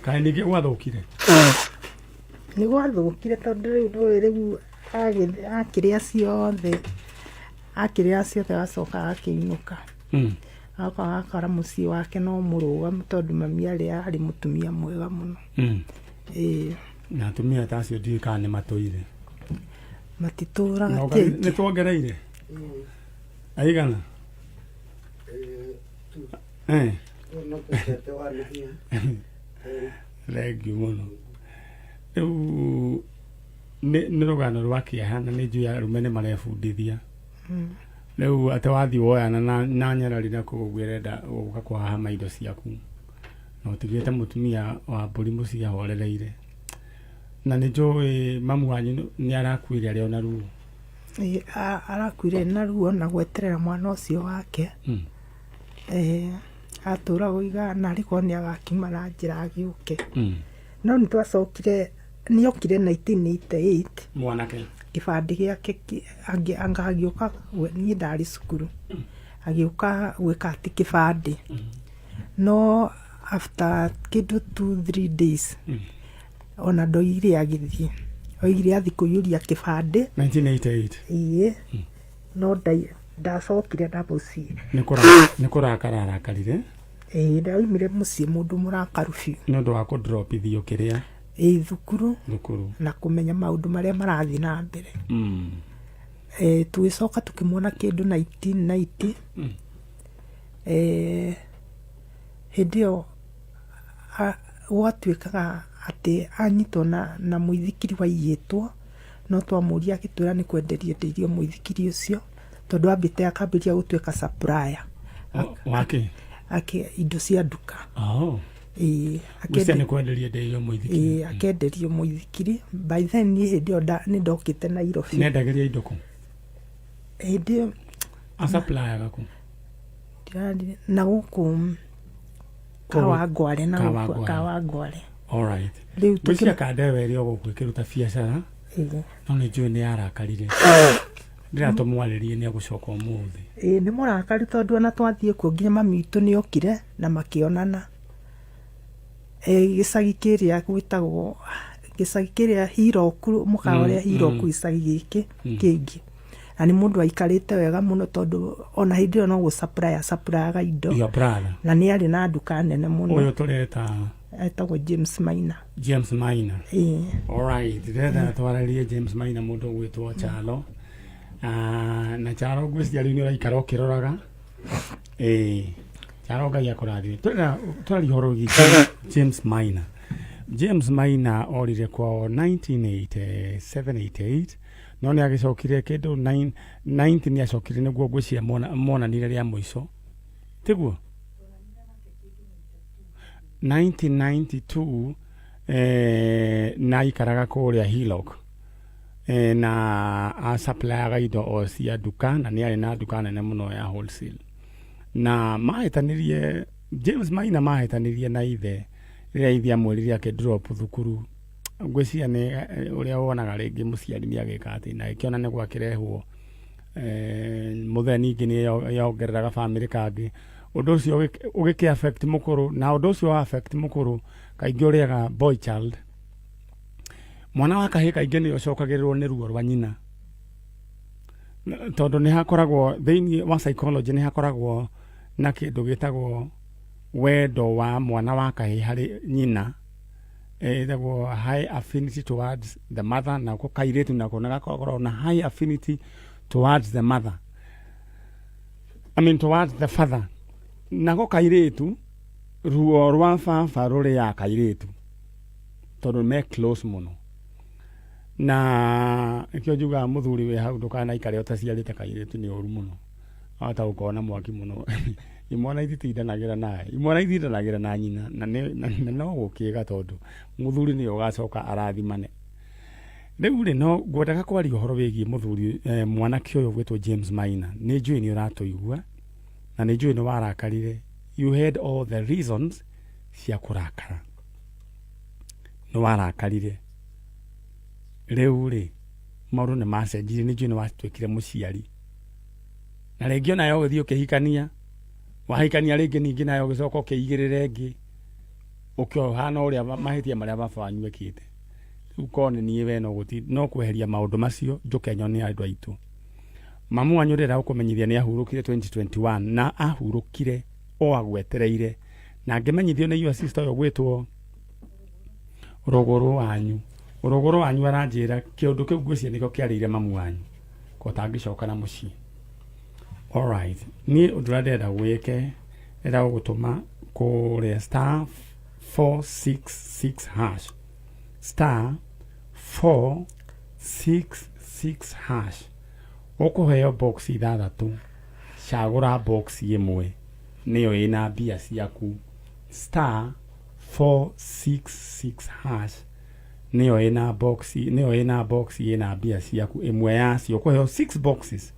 Kaĩ ningĩ gwathũkire? Nĩ gwathũkire tondũ rĩu ndũĩ rĩu akĩrĩa ciothe, akĩrĩa ciothe agacoka agakĩinũka. Agoka agakora mũciĩ wake no mũrũgamu tondũ mami arĩ mũtumia mwega mũno. Ĩĩ. Na atumia ta acio ndiũĩ kana nĩ matũire. Matitũraga Na ti aingĩ. Nĩ tuongereire? Aigana? Eh. Thengiũ mũno. Rĩu nĩ rũgano rwa kĩeha na nĩ njũĩ arũme nĩ marebundithia. Rĩu atĩ wathiĩ woyana na nyarari na kũu ũguo ĩrenda gũka kũhahama indo ciaku na ũtigĩte mũtumia wa mbũri mũciĩ ahorereire. Na nĩ njũĩ mamu wanyu nĩ arakuire arĩ ona ruo. Ĩĩ, arakuire na ruo na gweterera mwana ũcio wake. Eh, atũra gũiga na arĩ korwo nĩ agakiuma na njĩra agĩũke. No nĩ twacokire, nĩ okire 1988. Mwanake. Kĩbandĩ gĩake anga agĩũka, niĩ ndarĩ cukuru. Agĩũka gwĩka atĩ kĩbandĩ. No after kĩndũ 2-3 days, ona ndoigire agĩthiĩ. Oigire athiĩ kũiyũria kĩbandĩ. 1988. Ĩĩ. No ndacokire na mũciĩ. Nĩ kũrakara arakarire? Ĩĩ, ndaumire mũciĩ mũndũ mũrakaru biũ. Nĩ ũndũ wa kũdropithio kĩrĩa? Ĩĩ, thukuru. Thukuru. Na kũmenya maũndũ marĩa marathiĩ na mbere. Tũgĩcoka tũkĩmuona kĩndũ 1990. Hĩndĩ ĩyo gwatuĩkaga atĩ anyitwo na mũithikiri waiyĩtwo, no twamũria agĩtwĩra nĩ kwenderia endeirio mũithikiri ũcio, tondũ ambĩte akambĩrĩria gũtuĩka supplier. Wake? Ake indo cia nduka. Oh. Ĩĩ, Gwĩciria nĩ kwenderia endeirio mũithikiri. Ĩĩ, akenderio mũithikiri. By then niĩ hĩndĩ ĩyo nĩ ndokĩte Nairobi. Nendagĩria indo kũ? Hĩndĩ ĩyo Asupplyaga kũ? Na gũkũ Kawangware, na gũkũ Kawangware. Kawangware. Alright. Rĩu Gwĩciria kandewa ĩrĩ o gũkũ ĩkĩruta biacara. Ĩĩ. No nĩ njũĩ nĩ yarakarire. Ndĩratũmwarĩrie nĩ egũcoka ũmũthĩ. Ĩĩ, nĩ mũrakaru tondũ ona twathiĩ kuo nginya mami witũ nĩ okire na makĩonana. Gĩcagi kĩrĩa gwĩtagwo gĩcagi kĩrĩa Hiroku, mũkawa ũrĩa Hiroku, gĩcagi gĩkĩ kĩngĩ. Na nĩ mũndũ aikarĩte wega mũno tondũ ona hĩndĩ ĩyo no gũ supply asupplyga indo. Your brother. Na nĩ arĩ na nduka nene mũno. Ũyũ tũreta Etagwo James Maina. James Maina. Ĩĩ. Alright, ndĩrenda twarĩrie James Maina mũndũ ũgwĩtwo Chalo. Ah, na Chalo ngwĩciria rĩu nĩ ũraikara ũkĩroraga. Ĩĩ. Chalo Ngai akũrathime. Tũrera tũraria ũhoro wĩgiĩ James Maina. James Maina orire kwao 1987-88 no nĩ agĩcokire kĩndũ 90 nĩ acokire nĩguo ngwĩciria monanire rĩa mũico. Tiguo? 1992 na aikaraga kũrĩa Hillock na asupplyaga indo o cia nduka na nĩ arĩ na nduka nene mũno ya wholesale. Na mahĩtanirie, James Maina mahĩtanirie na ithe rĩrĩa ithe amwĩrire akĩ drop thukuru. Ngwĩciria nĩ ũrĩa wonaga rĩngĩ mũciari nĩ agĩka atĩ na ĩkĩona nĩ gwakĩrehwo mũthee ningĩ nĩ yongereraga bamĩrĩ kangĩ. Ũndũ ũcio ũgĩkĩ affect mũkũrũ, na ũndũ ũcio wa affect mũkũrũ kaingĩ ũrĩaga boy child. Mwana wa kahĩĩ kaingĩ nĩ ũcokagĩrĩrwo nĩ ruo rwa nyina, tondũ nĩ hakoragwo thĩinĩ wa psychology, nĩ hakoragwo na kĩndũ gĩtagwo wendo wa mwana wa kahĩĩ harĩ nyina, ĩtagwo high affinity towards the mother, nako kairĩtu nako nagakoragwo na high affinity towards the mother, I mean towards the father. Nako kairĩtu, ruo rwa baba rũrĩaga kairĩtu tondũ me close mũno. Na nĩkĩo njugaga mũthuri wĩ hau, ndũkanaikare ũtaciarĩte kairĩtu, nĩ ũru mũno, wahota gũkorwo na mwaki mũno. Imwana ititindanagĩra nawe, imwana itindanagĩra na nyina, na no gũkĩga tondũ mũthuri nĩwe ũgacoka arathimane. Rĩu rĩ, no ngwendaga kwaria ũhoro wĩgiĩ mũthuri, mwanake ũyũ gwĩtwo James Maina. Nĩ njũĩ nĩ ũratũigua na nĩ njũĩ nĩ warakarire. You had all the reasons cia kũrakara, nĩ warakarire. Rĩu rĩ, maũndũ nĩ macenjirie. Nĩ njũĩ nĩ watuĩkire mũciari, na rĩngĩ onawe ũgĩthiĩ ũkĩhikania, wahikania rĩngĩ ningĩ nawe ũgĩcoka ũkĩigĩrĩra ĩngĩ, ũkĩohana ũrĩa mahĩtia marĩa baba wanyu ekĩte. Rĩu korwo nĩ niĩ we, no kweheria maũndũ macio njũke nyone andũ aitũ. Mamu wanyu ndĩrenda gũkũmenyithia nĩ ahurũkire 2021, na ahurũkire o agwetereire, na ngĩmenyithio nĩ your sister ũyũ gwĩtwo rũgũrũ wanyu. Rũgũrũ wanyu aranjĩra kĩũndũ kĩu ngwĩciria nĩkĩo kĩarĩire mamu wanyu ko tangĩcoka na mũciĩ. Alright, niĩ ũndũ ũrĩa ndĩrenda wĩke, ndĩrenda gũgũtũma kũrĩa *466 hash, *466 hash. Ũkũheo box ithathatũ, cagũra box ĩmwe nĩyo ĩna mbia ciaku. *466 hash nĩyo ĩna box, nĩyo ĩna box ĩna mbia ciaku. Ĩmwe yacio, ũkũheo 6 boxes,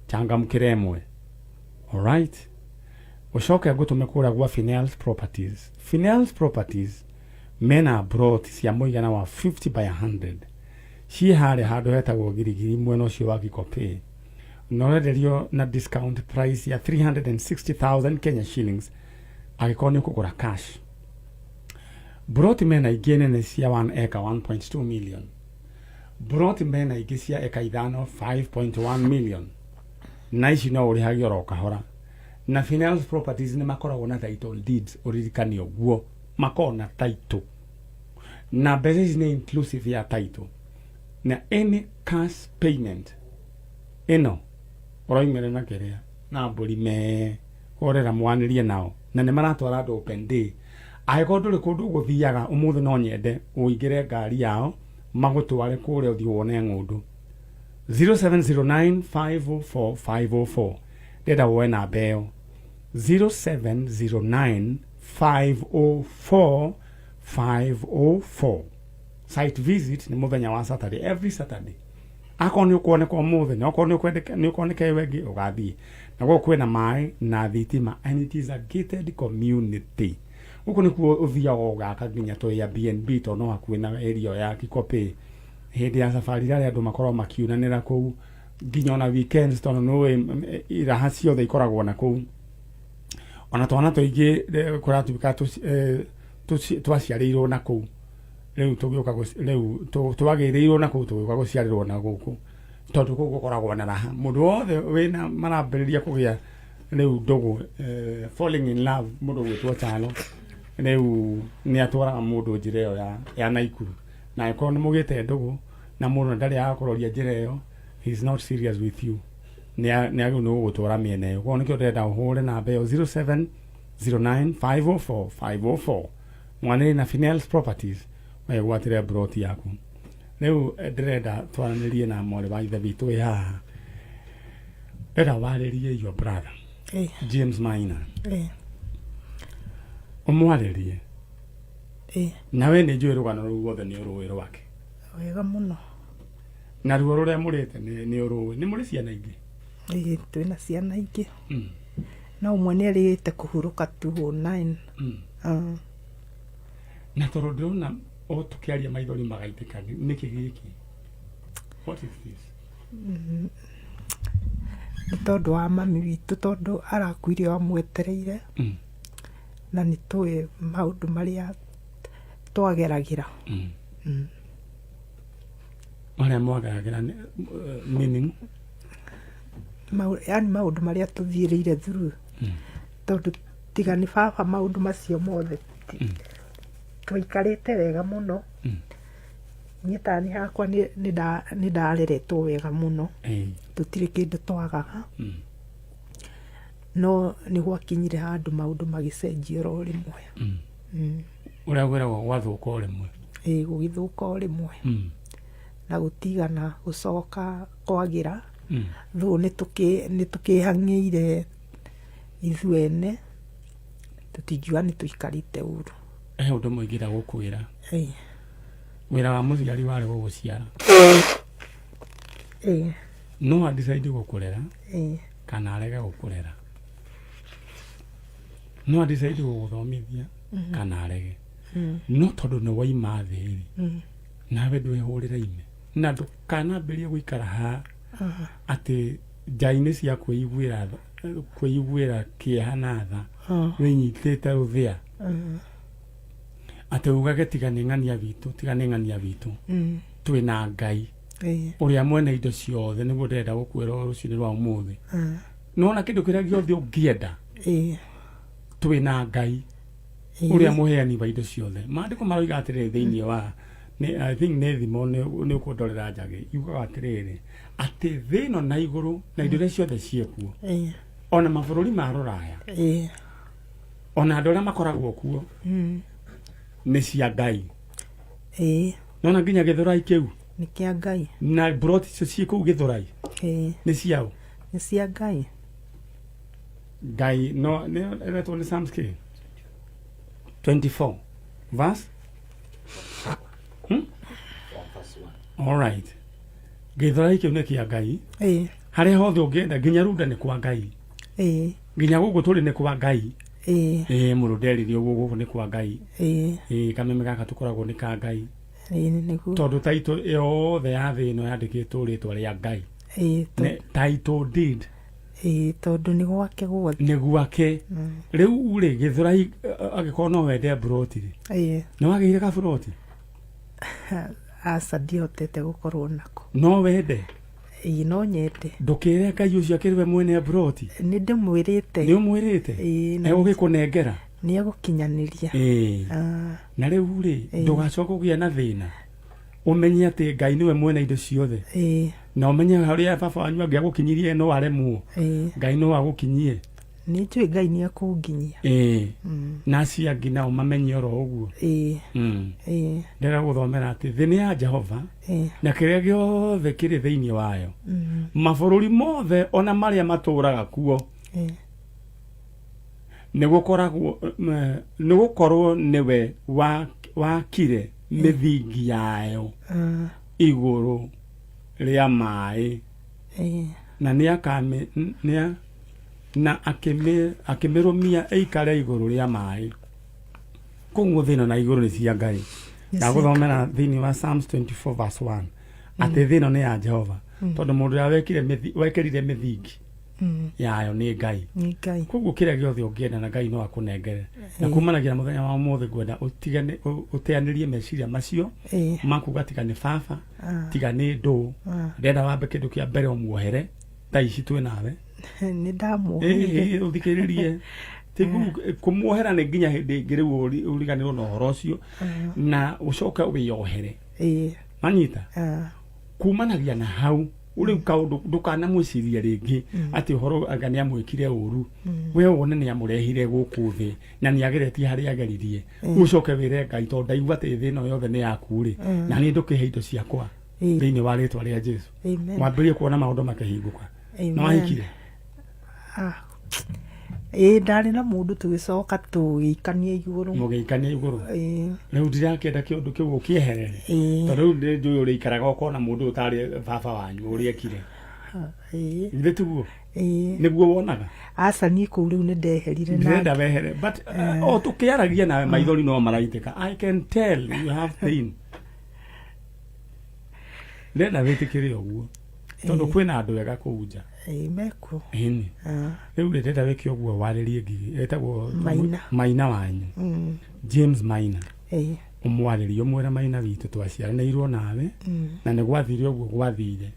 changamkĩra ĩmwe. Alright, ũcoke ngũtũme kũrĩa gwa Finels Properties. Finels Properties mena plot cia mũigana wa 50 by 100, ciĩ harĩa handũ hetagwo Girigiri, mwena ũcio wa Gikopĩ, na ũrenderio na discount price ya 360,000 Kenya shillings angĩkorwo nĩ ũkũgũra cash. Broti mena ingĩ nene cia 1 acre 1.2 million, broti mena ingĩ cia eka 5 5.1 million, na ici no ũrĩhage oro kahora. Na Finance Properties nĩ makoragwo na title deeds, ũririkane ũguo, makoragwo na title, na mbeca ici nĩ inclusive ya title na any cash payment. Ĩno ũroimĩra na kĩrĩa na mbũri me kũrera mwanĩrie nao, na nĩ maratwara andũ open day. Angĩkorwo ndũrĩ kũndũ ũgũthiaga ũmũthĩ, no nyende ũingĩre ngari yao magũtware kũrĩa ũthiĩ wone ng'ũndũ. 0709 504 504, ndĩrenda woe namba ĩyo, 0709 504 504. Site visit nĩ mũthenya wa Saturday, every Saturday. Akorwo nĩ ũkuoneka ũmũthĩ, na okorwo nĩ ũkuoneka ĩyo ĩngĩ ũgathiĩ na gũkũ kwĩna maĩ na thitima, and it is a gated community. Gũkũ nĩkuo ũthiaga ũgaka nginya tũ Airbnb, tondũ no hakuhĩ na area ĩyo ya Kikopey. Hĩndĩ ya safari rarĩ andũ makoragwo makiunanĩra kũu nginya ona weekends, tondũ nĩũĩ iraha ciothe ikoragwo na kũu. Ona twana tũingĩ kũratuĩka twaciarĩirwo na kũu, rĩu tũgĩũka rĩu twagĩrĩirwo na kũu, tũgĩũka gũciarĩrwo na gũkũ, tondũ kũu gũkoragwo na raha. Mũndũ wothe wĩna marambĩrĩria kũgĩa rĩu ndũgũ, falling in love, mũndũ gwĩtwo Chalo rĩu nĩ atwaraga mũndũ njĩra ĩyo ya Naikuru. Na angĩkorwo nĩ mũgĩte ndũgũ na mũndũ ndarĩ agakũroria njĩra ĩyo, he is not serious with you, nĩ agĩrĩirwo nĩ gũgũtwara mĩena ĩyo. Koguo nĩkĩo ndĩrenda ũhũre namba ĩyo 0709 504 504, mwanĩrĩ na Finels Properties, wegwatĩre broti yaku. Rĩu ndĩrenda twaranĩrie na mwarĩ wa ithe witũ wĩ haha. Ndĩrenda warĩrie your brother James Maina, ũmwarĩrie. Ĩĩ. Na we nĩ njũĩ rũgano rũu ruothe nĩ ũrũĩ rwake. Wega mũno. Na ruo rũrĩa mũrĩte nĩ ũrũĩ. Nĩ mũrĩ ciana ingĩ? Ĩĩ, twĩna ciana ingĩ. No ũmwe nĩ erĩgĩte kũhurũka 209. Ah. Na tondũ ndĩrona o tũkĩaria maithori magaitĩka, nĩkĩ gĩkĩ? What is this? Nĩ tondũ wa mami witũ tondũ arakuire o amwetereire. Na nĩ tũĩ maũndũ marĩa twageragĩra. Marĩa mwageragĩra meaning? Yaani maũndũ marĩa tũthiĩrĩire through. Tondũ tiga nĩ baba maũndũ macio mothe twaikarĩte wega mũno. Niĩ tani hakwa nĩ ndareretwo wega mũno. Tũtirĩ kĩndũ twagaga. No nĩ gwakinyire handũ maũndũ magĩcenjia oro rĩmwe. Ũrĩa gwĩragwo gwathũka o rĩmwe. Ĩĩ, gũgĩthũka o rĩmwe. Na gũtigana gũcoka kwagĩra. Though nĩ tũkĩhang'ĩire ithuĩ ene, tũtingiuga nĩ tũikarĩte ũru. He ũndũ ũmwe ingĩenda gũkwĩra. Wĩra wa mũciari warĩ gũgũciara. No a decide gũkũrera kana arege gũkũrera. No a decide gũgũthomithia kana arege. No tondũ nĩ waima thĩ rĩ, nawe ndwĩhũrĩre ime na ndũkanambĩrĩrie gũikara haha atĩ nja-inĩ cia kwĩiguĩra kwĩiguĩra kĩeha na tha wĩnyitĩte rũthĩa atĩ ugage tiga nĩ ng'ania witũ, tiga nĩ ng'ania witũ. Twĩna Ngai ũrĩa mwene indo ciothe, nĩguo ndĩrenda gũkwĩra rũcinĩ rwa ũmũthĩ. Nĩwona kĩndũ kĩrĩa gĩothe ũngĩenda, twĩna Ngai ũrĩa mũheani wa indo ciothe. Maandĩko maroiga atĩrĩrĩ thĩinĩ wa nĩ, I think nĩ thimo, nĩ ũkũndorera njagĩ, yugaga atĩrĩrĩ atĩ thĩ ĩno na igũrũ na indo iria ciothe ciĩkuo, ona mabũrũri ma rũraya, ona andũ arĩa makoragwo kuo, nĩ cia Ngai. Nona nginya gĩthũrai kĩu Nĩ kĩa Ngai. Na mburoti icio ciĩ kũu gĩthũrai nĩ ciao? Nĩ cia Ngai. Ngai no nĩ ĩretwo nĩ Psalms kĩ 24 verse. All right, gĩthũrai kĩu nĩ kĩa Ngai. Harĩa hothe ũngĩenda, nginya runda nĩ kwa Ngai. Nginya gũkũ tũrĩ nĩ kwa Ngai. Ĩĩ, mũndũ nderire ũguo, gũkũ nĩ kwa Ngai. Ĩĩ, kameme gaka tũkoragwo nĩ ka Ngai. Ĩĩ, nĩguo. Tondũ title yothe ya thĩ ĩno yandĩkĩtwo rĩtwa rĩa Ngai. Title deed. Ĩĩ, tondũ nĩ gwake guothe. Nĩ gwake. Rĩu rĩ, gĩthũrai, angĩkorwo no wende mburoti rĩ, nĩ wagĩire kaburoti? Aca, ndihotete gũkorwo nako. No wende? Ĩĩ, no nyende. Ndũkĩre Ngai ũcio akĩrĩ we mwene mburoti. Nĩ ndĩmwĩrĩte. Nĩ ũmwĩrĩte? Ĩĩ, na Egũgĩkũnengera. Nĩ egũkinyanĩria. Ĩĩ. Na rĩu rĩ, ndũgacoka kũgĩa na thĩna, ũmenye atĩ Ngai nĩwe mwene indo ciothe. Na ũmenye harĩa baba wanyu angĩagũkinyirie no aremwo, Ngai no agũkinyie. Nĩ njũĩ Ngai nĩ ekũnginyia. Ĩĩ. Na acio angĩ nao mamenye oro ũguo. Ĩĩ. Ndĩrenda gũthomera atĩ thĩ nĩ ya Jehova na kĩrĩa gĩothe kĩrĩ thĩinĩ wayo, mabũrũri mothe ona marĩa matũũraga kuo, nĩ gũkoragwo nĩ gũkorwo nĩwe wakire mĩthingi yayo igũrũ rĩa maĩ, na nĩ akame nĩ na akĩmĩrũmia ĩikare igũrũ rĩa maĩ. Koguo thĩ ĩno na igũrũ nĩ cia Ngai. Ndagũthomera thĩinĩ wa Psalms 24 verse 1 atĩ thĩ ĩno nĩ ya Jehova, tondũ mũndũ ũrĩa wekĩrire mĩthingi yayo nĩ Ngai. Nĩ Ngai. Koguo kĩrĩa gĩothe ũngĩenda na Ngai no akũnengere. Na kumanagia na mũthenya wa ũmũthĩ ngwenda ũtigane ũteanĩrie meciria macio makuga tiga nĩ baba, tiga nĩ ndũ. Ndĩrenda wambe kĩndũ kĩa mbere ũmuohere thaa ici twĩ nawe. Nĩ ndamuoheire. Ĩĩ, ũthikĩrĩrie. Kũmuohera nĩ nginya hĩndĩ ĩngĩ rĩu ũriganĩrwo na ũhoro ũcio na ũcoke wĩyohere. Manyita? Kumanagia na hau rĩu kaũndũ ndũkanamwĩcirie rĩngĩ atĩ ũhoro anga nĩ amwĩkire ũru. We wone nĩ amũrehire gũkũ thĩ na nĩ ageretie harĩa ageririe. Ũcoke wĩre Ngai, tondũ ndaigua atĩ thĩ ĩno yothe nĩ yaku rĩ, na niĩ ndũkĩhe indo ciakwa thĩinĩ wa rĩtwa rĩa Jesu. Amen. Wambĩrĩrie kuona maũndũ makĩhingũka. Amen. Na wahikire? Ah. Ĩĩ, ndarĩ na mũndũ, tũgĩcoka tũgĩikania igũrũ. Mũgĩikania igũrũ? Ĩĩ. Rĩu ndirakĩenda kĩũndũ kĩu ũkĩeherere. Ĩĩ. Tondũ rĩu nĩ njũĩ ũrĩikaraga ũkona mũndũ ũyũ ũtarĩ baba wanyu ũrĩa ekire. Ĩĩ. Githĩ tiguo? Ĩĩ. Nĩguo wonaga? Aca, niĩ kũu rĩu nĩ ndeherire na Ndĩrenda wehere, but o tũkĩaragia nawe maithori no maraitĩka. I can tell you have pain. Ndĩrenda wĩtĩkĩre ũguo tondũ kwĩna andũ ega kũu nja. Ĩĩ, mekuo. Ĩni. Ah. Rĩu rĩ, ndĩrenda wĩke ũguo, warĩrie Ngigĩ etagwo Maina. Maina wanyu. James Maina. Ĩĩ. Ũmwarĩrie, ũmwĩre, Maina witũ, twaciaranĩirwo nawe na nĩ gwathire ũguo gwathire.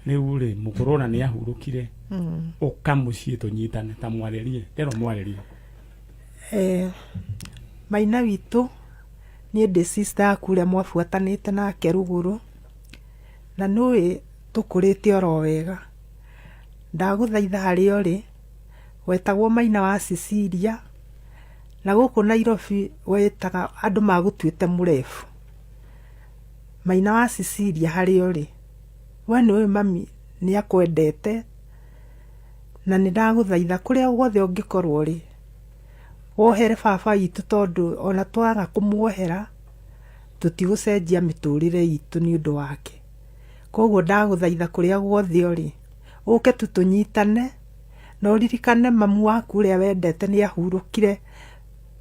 Rĩu rĩ, mũkũrũ ona nĩ ahurũkire. Ũka mũciĩ tũnyitane. Ta mwarĩrie, ndĩrenda ũmwarĩrie. Maina witũ, niĩ ndĩ sister yaku ũrĩa mwabuatanĩte nake rũgũrũ, na nĩũĩ tũkũrĩte oro wega. Ndagũthaitha harĩa ũrĩ, wetagwo Maina wa Cecilia, na gũkũ Nairobi wetaga andũ magũtuĩte mũrebu. Maina wa Cecilia, harĩa ũrĩ, we nĩũĩ mami nĩ akwendete, na nĩ ndagũthaitha kũrĩa guothe ũngĩkorwo ũrĩ, wohere baba witũ, tondũ ona twaga kũmuohera tũtigũcenjia mĩtũrĩre itũ nĩ ũndũ wake. Koguo ndagũthaitha kũrĩa guothe ũrĩ, ũke tu tũnyitane, na ũririkane mamu waku ũrĩa wendete nĩ ahurũkire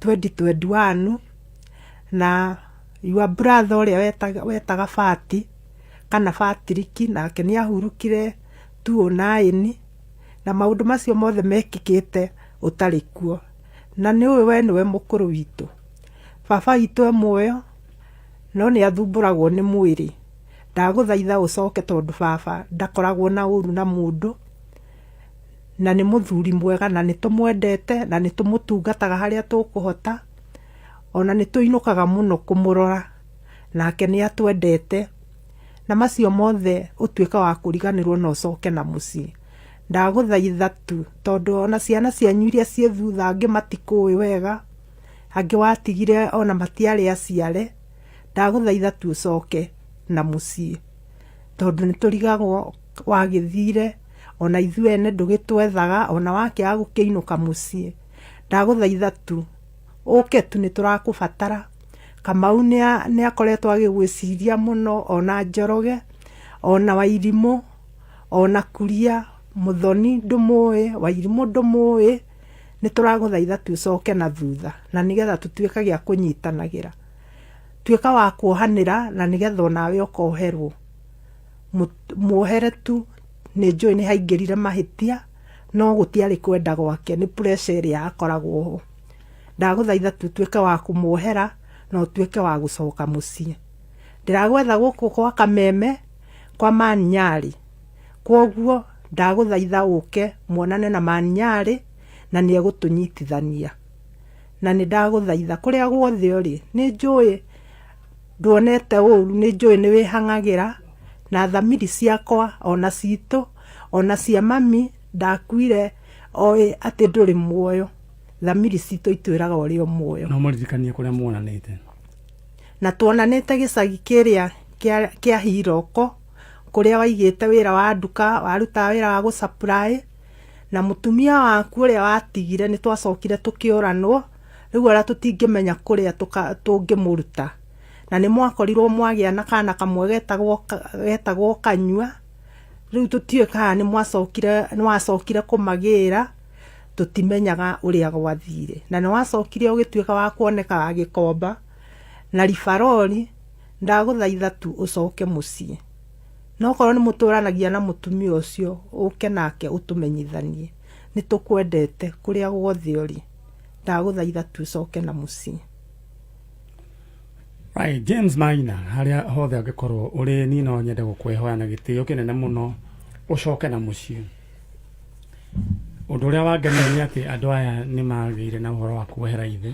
2021, na your brother ũrĩa wetaga Fati kana Patrick, nake nĩ ahurũkire 2009, na maũndũ macio mothe mekĩkĩte ũtarĩ kuo, na nĩ ũĩ we nĩwe mũkũrũ witũ. Baba witũ e muoyo, no nĩ athumbũragwo nĩ mwĩrĩ. Ndagũthaitha ũcoke, tondũ baba ndakoragwo na ũru na mũndũ, na nĩ mũthuri mwega, na nĩ tũmwendete, na nĩ tũmũtungataga harĩa tũkũhota, ona nĩ tũinũkaga mũno kũmũrora, nake nĩ atwendete. Na macio mothe ũtuĩke wa kũriganĩrwo na ũcoke na mũciĩ. Ndagũthaitha tu, tondũ ona ciana cianyu iria ciĩ thutha, angĩ matikũĩ wega, angĩ watigire ona matiarĩ aciare. Ndagũthaitha tu ũcoke na mũciĩ, tondũ nĩ tũrigagwo wagĩthire, ona ithuĩ ene ndũgĩtwethaga, ona wakĩaga gũkĩinũka mũciĩ. Ndagũthaitha tu ũke tu, nĩ tũrakũbatara. Kamau nĩ akoretwo agĩgwĩciria mũno, ona Njoroge, ona Wairimũ, ona Kuria. Mũthoni ndũmũĩ, Wairimũ ndũmũĩ. Nĩ tũragũthaitha tu ũcoke na thutha, na nĩgetha tũtuĩkage a kũnyitanagĩra. Tuĩka wa kuohanĩra, na nĩgetha onawe ũkoherwo. Muohere tu, nĩ njũĩ nĩ haingĩrire mahĩtia, no gũtiarĩ kwenda gwake, nĩ pressure ĩrĩa akoragwo ho. Ndagũthaitha tu ũtuĩke wa kũmuohera na ũtuĩke wa gũcoka mũciĩ. Ndĩragwetha gũkũ gwa Kameme kwa Manyarĩ, kwoguo ndagũthaitha ũke muonane na Manyarĩ, na nĩ egũtũnyitithania. Na nĩ ndagũthaitha kũrĩa guothe ũrĩ, nĩ njũĩ nduonete ũru, nĩ njũĩ nĩ wĩhang'agĩra, na thamiri ciakwa ona citũ ona cia mami ndakuire oĩ atĩ ndũrĩ muoyo. Thamiri citũ itwĩraga ũrĩ o muoyo. No mũririkanie kũrĩa muonanĩte. Na tuonanĩte gĩcagi kĩrĩa kĩa Hiroko, kũrĩa waigĩte wĩra wa nduka, warutaga wĩra wa gũ supply, na mũtumia waku ũrĩa watigire nĩ twacokire tũkĩũranwo rĩu, ona tũtingĩmenya kũrĩa tũngĩmũruta. Na nĩ mwakorirwo mwagĩa na kana kamwe getagwo Kanyua. Rĩu tũtiũĩ kana nĩ wacokire kũmagĩra, tũtimenyaga ũrĩa gwathire. Na nĩ wacokire ũgĩtuĩka wa kuoneka wa Gĩkomba na ribarori. Ndagũthaitha tu ũcoke mũciĩ, no korwo nĩ mũtũranagia na mũtumia ũcio, ũke nake ũtũmenyithanie. Nĩ tũkwendete kũrĩa guothe ũrĩ. Ndagũthaitha tu ũcoke na mũciĩ. Right, James Maina, harĩa hothe angĩkorwo ũrĩ, niĩ no nyende gũkwĩhoya na gĩtĩo kĩnene mũno ũcoke na mũciĩ. Ũndũ ũrĩa wangenia nĩ atĩ andũ aya nĩ magĩire na ũhoro wa kuohera ithe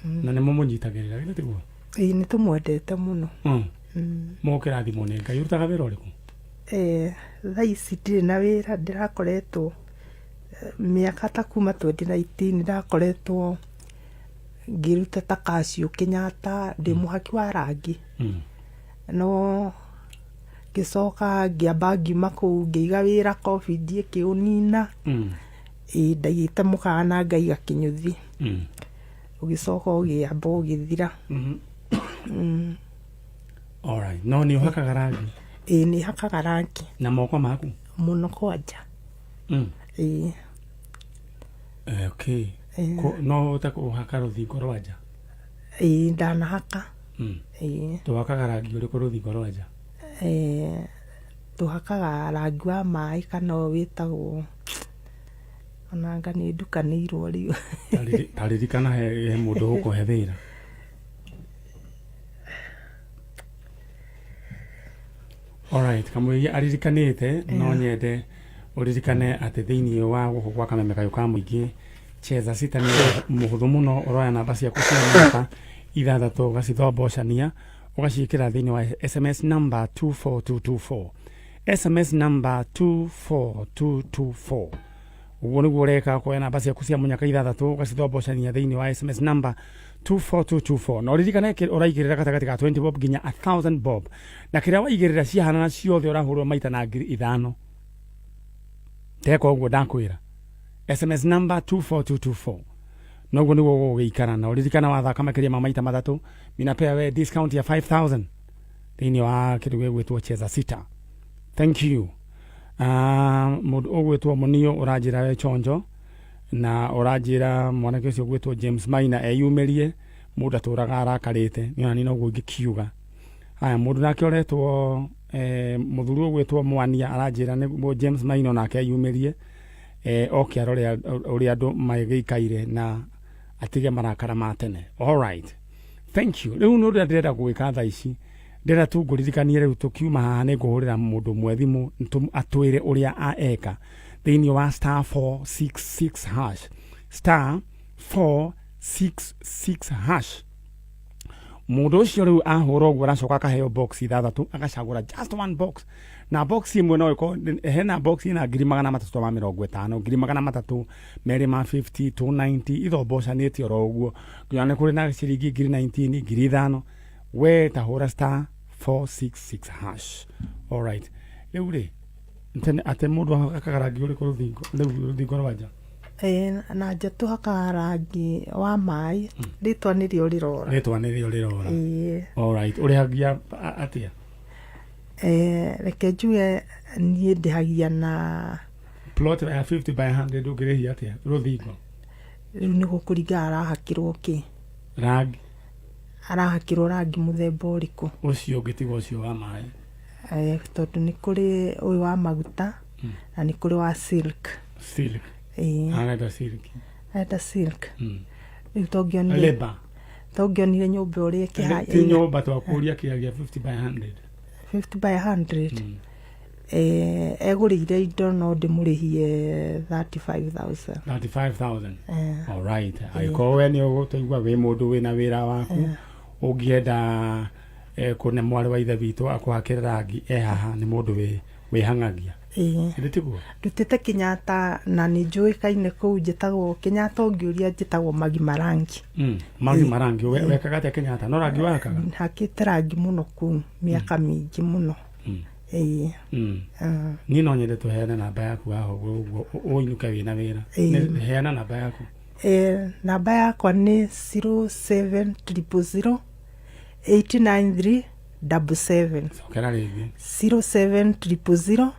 na nĩ mũmũnyitagĩrĩra, githĩ tiguo? Ĩĩ, nĩ tũmwendete mũno. Mũkĩrathimwo nĩ Ngai. Ũrutaga wĩra ũrĩkũ? Thaa ici ndirĩ na wĩra. Ndĩrakoretwo mĩaka ta kuma 2019 ndakoretwo ngĩruta ta kacio Kenyatta, ndĩ mũhaki wa rangi. No ngĩcoka ngĩamba ngiuma kũu, ngĩiga wĩra, COVID ĩkĩũnina. Ĩĩ ndaigĩte mũkawa na ngaiga kĩnyũthi. Ũgĩcoka ũgĩamba ũgĩthira. Alright. No nĩ ũhakaga rangi? Ĩĩ nĩ hakaga rangi. Na moko maku? Mũno kwanja. Ĩĩ. Okay. Ĩĩ. No ũhote kũhaka rũthingo rwa nja? Ĩĩ ndanahaka. Ĩĩ. Tũhakaga rangi ũrĩkũ rũthingo rwa nja? Tũhakaga rangi wa maĩ kana ũyũ wĩtagwo onanga nĩ ndukanĩirwo rĩu. Taririkana he mũndũ ũgũkũhe wĩra. Alright, kamũiria aririkanĩte no nyende ũririkane atĩ thĩinĩ wa gũkũ gwa Kameme Kayũ ka Mũingĩ Cheza Sita nĩ mũhũthũ mũno, ũroya namba ciaku cia mwaka ithathatũ ũgacithombocania ũgaciĩkĩra thĩinĩ wa SMS number 24224, SMS number 24224. Ũguo nĩguo ũreka, kuoya namba ciaku cia mũnyaka ithathatũ ũgacithombocania thĩinĩ wa SMS number 24224, na ũririkane ũraigĩrĩra gatagatĩ ka 20 bob nginya 1000 bob, na kĩrĩa waigĩrĩra ciahanana ciothe ũrahũrwo maita na 5000. Teka ũguo ndakwĩra, SMS number 24224, noguo nĩguo gũgũgĩikara. Na ũririkana wathaka makĩria ma maita matatũ minapea we discount ya 5000 thĩinĩ wa kĩndũ gĩgwĩtwo Cheza Sita. Thank you. Mũndũ ũgwĩtwo Mũnio ũranjĩra we chonjo, na ũranjĩra mwanake ũcio ũgwĩtwo James Maina eyumĩrie, mũndũ atũraga arakarĩte nĩ ona niĩ noguo ingĩkiuga. Haya, mũndũ nake ũretwo mũthuri ũgwĩtwo Mwania aranjĩra nĩguo James Maina onake eyumĩrie, oke arore ũrĩa andũ magĩikaire na atige marakara ma tene. Alright, thank you. Rĩu nĩ ũrĩa ndĩrenda gwĩka thaa ici, ndĩrenda tu ngũririkanie rĩu tũkiuma haha nĩ ngũhũrĩra mũndũ ũmwe thimũ atwĩre ũrĩa eka thĩinĩ wa star 466 hash, star 466 hash. Mũndũ ũcio rĩu ahũra ũguo aracoka akaheo box ithathatũ, agacagũra just one box, na box ĩmwe no ĩkorwo hena box ĩna 350,000, 250,250, 290, ithombocanĩte oro ũguo nginya nĩ kũrĩ na ciringi 19,000, 5,000. We tahũra star 466 hash. Alright, rĩu rĩ tene atĩ mũndũ akaga rangi ũrĩkũ rũthingo rĩu, rũthingo rwa nja? Ĩĩ, na nja tũhakaga rangi wa maĩ, rĩtwa nĩrĩo rĩrora. Rĩtwa nĩrĩo rĩrora. Ĩĩ. Alright, ũrĩhagia atĩa? Reke njuge niĩ ndĩhagia na Plot ya 50 by 100 ũngĩrĩhia atĩa rũthingo? Rĩu nĩ gũkũringana arahakĩrwo kĩ. Rangi. Arahakĩrwo rangi mũthemba ũrĩkũ? Ũcio ũngĩtiga ũcio wa maĩ. Tondũ nĩ kũrĩ ũyũ wa maguta na nĩ kũrĩ wa silk. Silk. Ĩĩ. Arenda silk. Arenda silk. Rĩu tongĩonire Labour. Tongĩonire nyũmba ũrĩa ĩkĩha. Ti nyũmba, twakũria kĩagia 50 by 100. 50 by 100. Egũrĩire indo no ndĩmũrĩhie 35,000. 35,000. Eh. Alright, angĩkorwo we nĩ ũgũtũigua wĩ mũndũ wĩna wĩra waku ũngĩenda kũne mwarĩ wa ithe witũ akũhakĩre rangi, e haha, nĩ mũndũ wĩhang'agia. Ĩĩ. Ĩndĩ tiguo? Ndutĩte Kenyatta na nĩ njũĩkaine kũu, njĩtagwo Kenyatta, ũngĩũria njĩtagwo Magima Rangi. Magi marangi. Wekaga atĩa Kenyatta? No rangi wahakaga? Hakĩte rangi mũno kũu mĩaka mĩingĩ mũno. Ĩĩ. Niĩ no nyende tũheane namba yaku haha ũguo ũguo ũinũke wĩna wĩra. Ĩĩ. Heana namba yaku. Namba yakwa nĩ 07000 893 77. Cokera rĩngĩ. 07000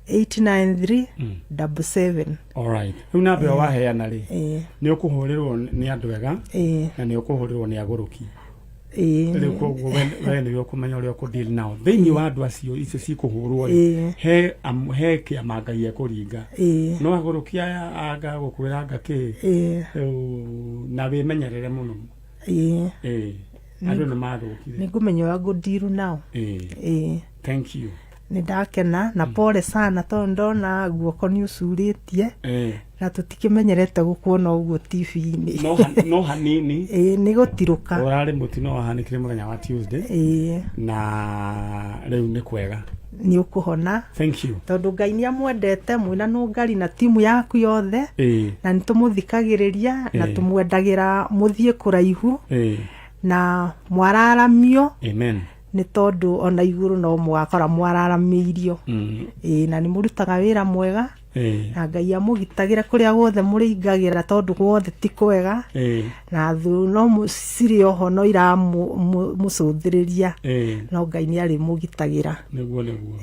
893 77. Alright, rĩu namba ĩyo waheana rĩ, Ĩĩ. nĩ ũkũhũrĩrwo nĩ andũ ega na nĩ ũkũhũrĩrwo nĩ agũrũki. Rĩu koguo we nĩwe ũkũmenya ũrĩa ũkũdeal nao thĩinĩ wa andũ acio icio cikũhũrwo rĩ. He he kĩama Ngai ekũringa. No agũrũki aya anga gũkwĩra anga kĩ. Rĩu na wĩmenyerere mũno. Ĩĩ. Ĩĩ, andũ nĩ mathũkire. Nĩ ngũmenya ũrĩa ngũndiru nao. Ĩĩ. Ĩĩ. Thank you. Nĩ ndakena na pole sana tondũ ndona guoko nĩ ũcurĩtie na tũtikĩmenyerete gũkuona ũguo TV-inĩ. No hanini. Ĩĩ, nĩ gũtirũka. Ũrarĩ mũtino wahanĩkire mũthenya wa Tuesday. Na rĩu nĩ kwega. Nĩ ũkũhona. Thank you. Tondũ Ngai nĩ amwendete mwĩna nũngari na timu yaku yothe. Na nĩ tũmũthikagĩrĩria na tũmwendagĩra mũthiĩ kũraihu na mwararamio. Amen. Nĩ tondũ ona igũrũ no mũgakora mwararamĩirio. Ĩĩ, na nĩ mũrutaga wĩra mwega. Na Ngai amũgitagĩre kũrĩa guothe mũrĩingagĩra, tondũ guothe ti kwega. Na thũ no cirĩ oho no iramũcũthĩrĩria, no Ngai nĩ arĩmũgitagĩra. Nĩguo, nĩguo.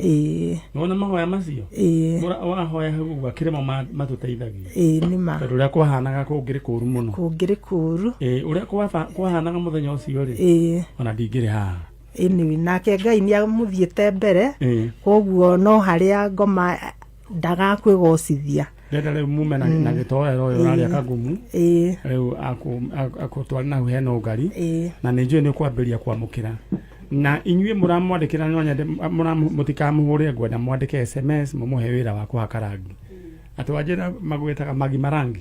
Nĩwona mahoya macio? Ĩĩ. Wahoya hau ũguo akĩrĩ mo matũteithagia. Ĩĩ, nĩma. Tondũ ũrĩa kwahanaga kũngĩrĩ kũru mũno. Kũngĩrĩ kũru. Ĩĩ, ũrĩa kwahanaga mũthenya ũcio rĩ, ona ndingĩrĩ haha. Anyway, nake Ngai nĩ amũthiĩte mbere. Koguo no harĩa ngoma ndagakwĩgocithia. Ndenda rĩu mume na gĩtoero ũyũ ũrarĩa kagumu. Rĩu akũtware na hau hena ũngari. Na nĩ njũĩ nĩ ũkwambĩrĩria kwamũkĩra, na inyuĩ mũramwandĩkĩra, no nyende mũtikamũhũre, ngwenda mwandĩke SMS mũmũhe wĩra wa kũhaka rangi. Atĩ wanjĩra magwĩtaga Magi Marangi.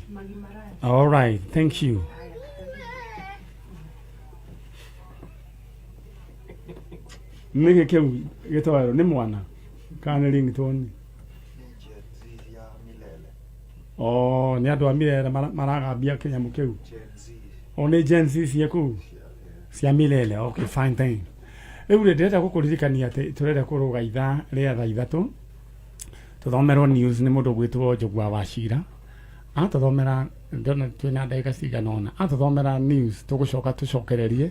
All right, thank you. Nĩkĩ kĩu gĩtoero nĩ mwana kana nĩ ringtone? Oh, nĩ andũ a Milele maragambia kĩnyamũ kĩu. O nĩ Gen Z cia kũu cia Milele. Okay, fine thing. Rĩu rĩ, ndĩrenda gũkũririkania atĩ tũrenda kũrũga ithaa rĩa thaa 3, tũthomerwo news nĩ mũndũ ũgwĩtwo Njũgua wa Cira. Atũthomera, ndona twĩna ndagĩka cigana ũna, atũthomera news tũgũcoka tũcokererie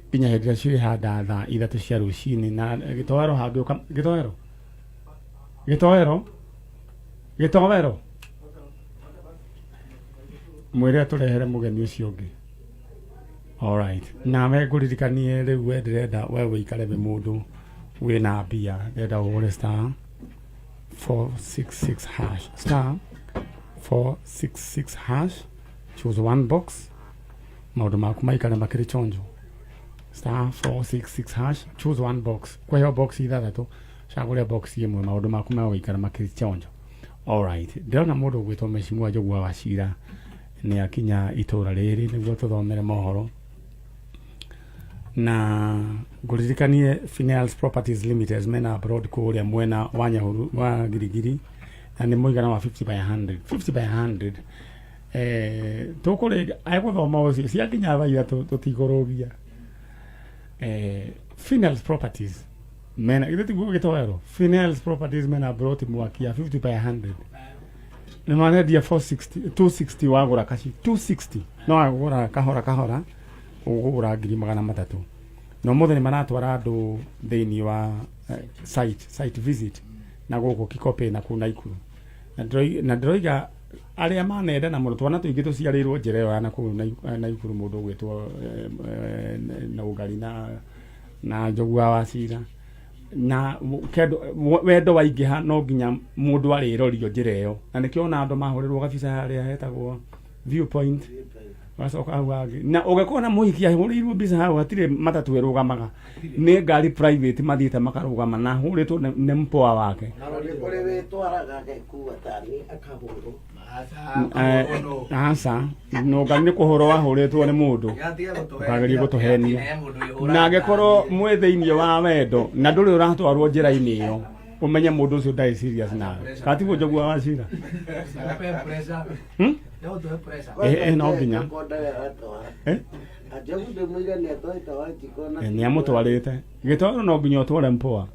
nginya hĩndĩ ĩrĩa cirĩhanda thaa 3 cia rũcinĩ. Na gĩtoero hangĩũka gĩtoero, gĩtoero, gĩtoero, mwĩre atũrehere mũgeni ũcio ũngĩ. Alright, nawe ngũririkanie rĩu, we ndĩrenda we wĩikare wĩ mũndũ wĩna mbia, ndĩrenda ũhũre star 466 hash, star 466 hash, choose one box, maũndũ maku maikare makĩrĩ chonjo. Star 466 hash, choose one box, kweheo box ithathatũ, cagũre box ĩmwe, maũndũ maku megũikara makĩrĩ chonjo. Alright, ndĩrona mũndũ ũgwĩtwo Mheshimiwa Njũgũa wa Cira nĩ akinya itũra rĩrĩ nĩguo tũthomere mohoro. Na ngũririkanie Finels Properties Limited mena abroad kũrĩa mwena wa Nyahuru wa Girigiri, na nĩ mũigana wa 50 by 100, 50 by 100. Tũkũrĩga egũthoma ũcio ciakinya thaa 3, tũtikũrũgia. Finels Properties mena, githĩ tiguo gĩtoero? Finels Properties mena broti mwaki ya 50 by 100, nĩ marendia 460, 260 wagũra kaci 260, no wagũra kahora kahora ũgũgũra 300,000. Na ũmũthĩ nĩ maratwara andũ thĩinĩ wa site visit na gũkũ Kikopey na kũu Naikuru. Na ndĩroiga arĩa manendana mũno, twana tũingĩ tũciarĩirwo njĩra ĩyo ya nakũu Naikuru, mũndũ ũgwĩtwo na ũngari na Njũgua wa Cira na wendo waingĩha, no nginya mũndũ arĩrorio njĩra ĩyo, na nĩkĩo ona andũ mahũrĩrwo gabica harĩa hetagwo viewpoint, wacoka hau hangĩ na ũgĩkorwo na mũhiki ahũrĩirwo mbica hau, hatirĩ matatũ ĩrũgamaga, nĩ ngari private mathiĩte makarũgama na ahũrĩtwo nĩ mpoa wake. Na nĩ kũrĩ wĩtwaraga agekua tani akahũrwo. Aca, no ngari nĩ kũhũrwo wahũrĩtwo nĩ mũndũ, ũkageria gũtũhenia. Na angĩkorwo mwĩ thĩinĩ wa wendo na ndũrĩ ũratwarwo njĩra-inĩ ĩyo, ũmenye mũndũ ũcio ndarĩ serious nawe. Katiguo Njũgua wa Cira? Hmm? No nginya. Njogu ndĩmũire nĩ atwarĩte Wanjikũ na Nĩ amũtwarĩte gĩtwaro, no nginya ũtware mpoa.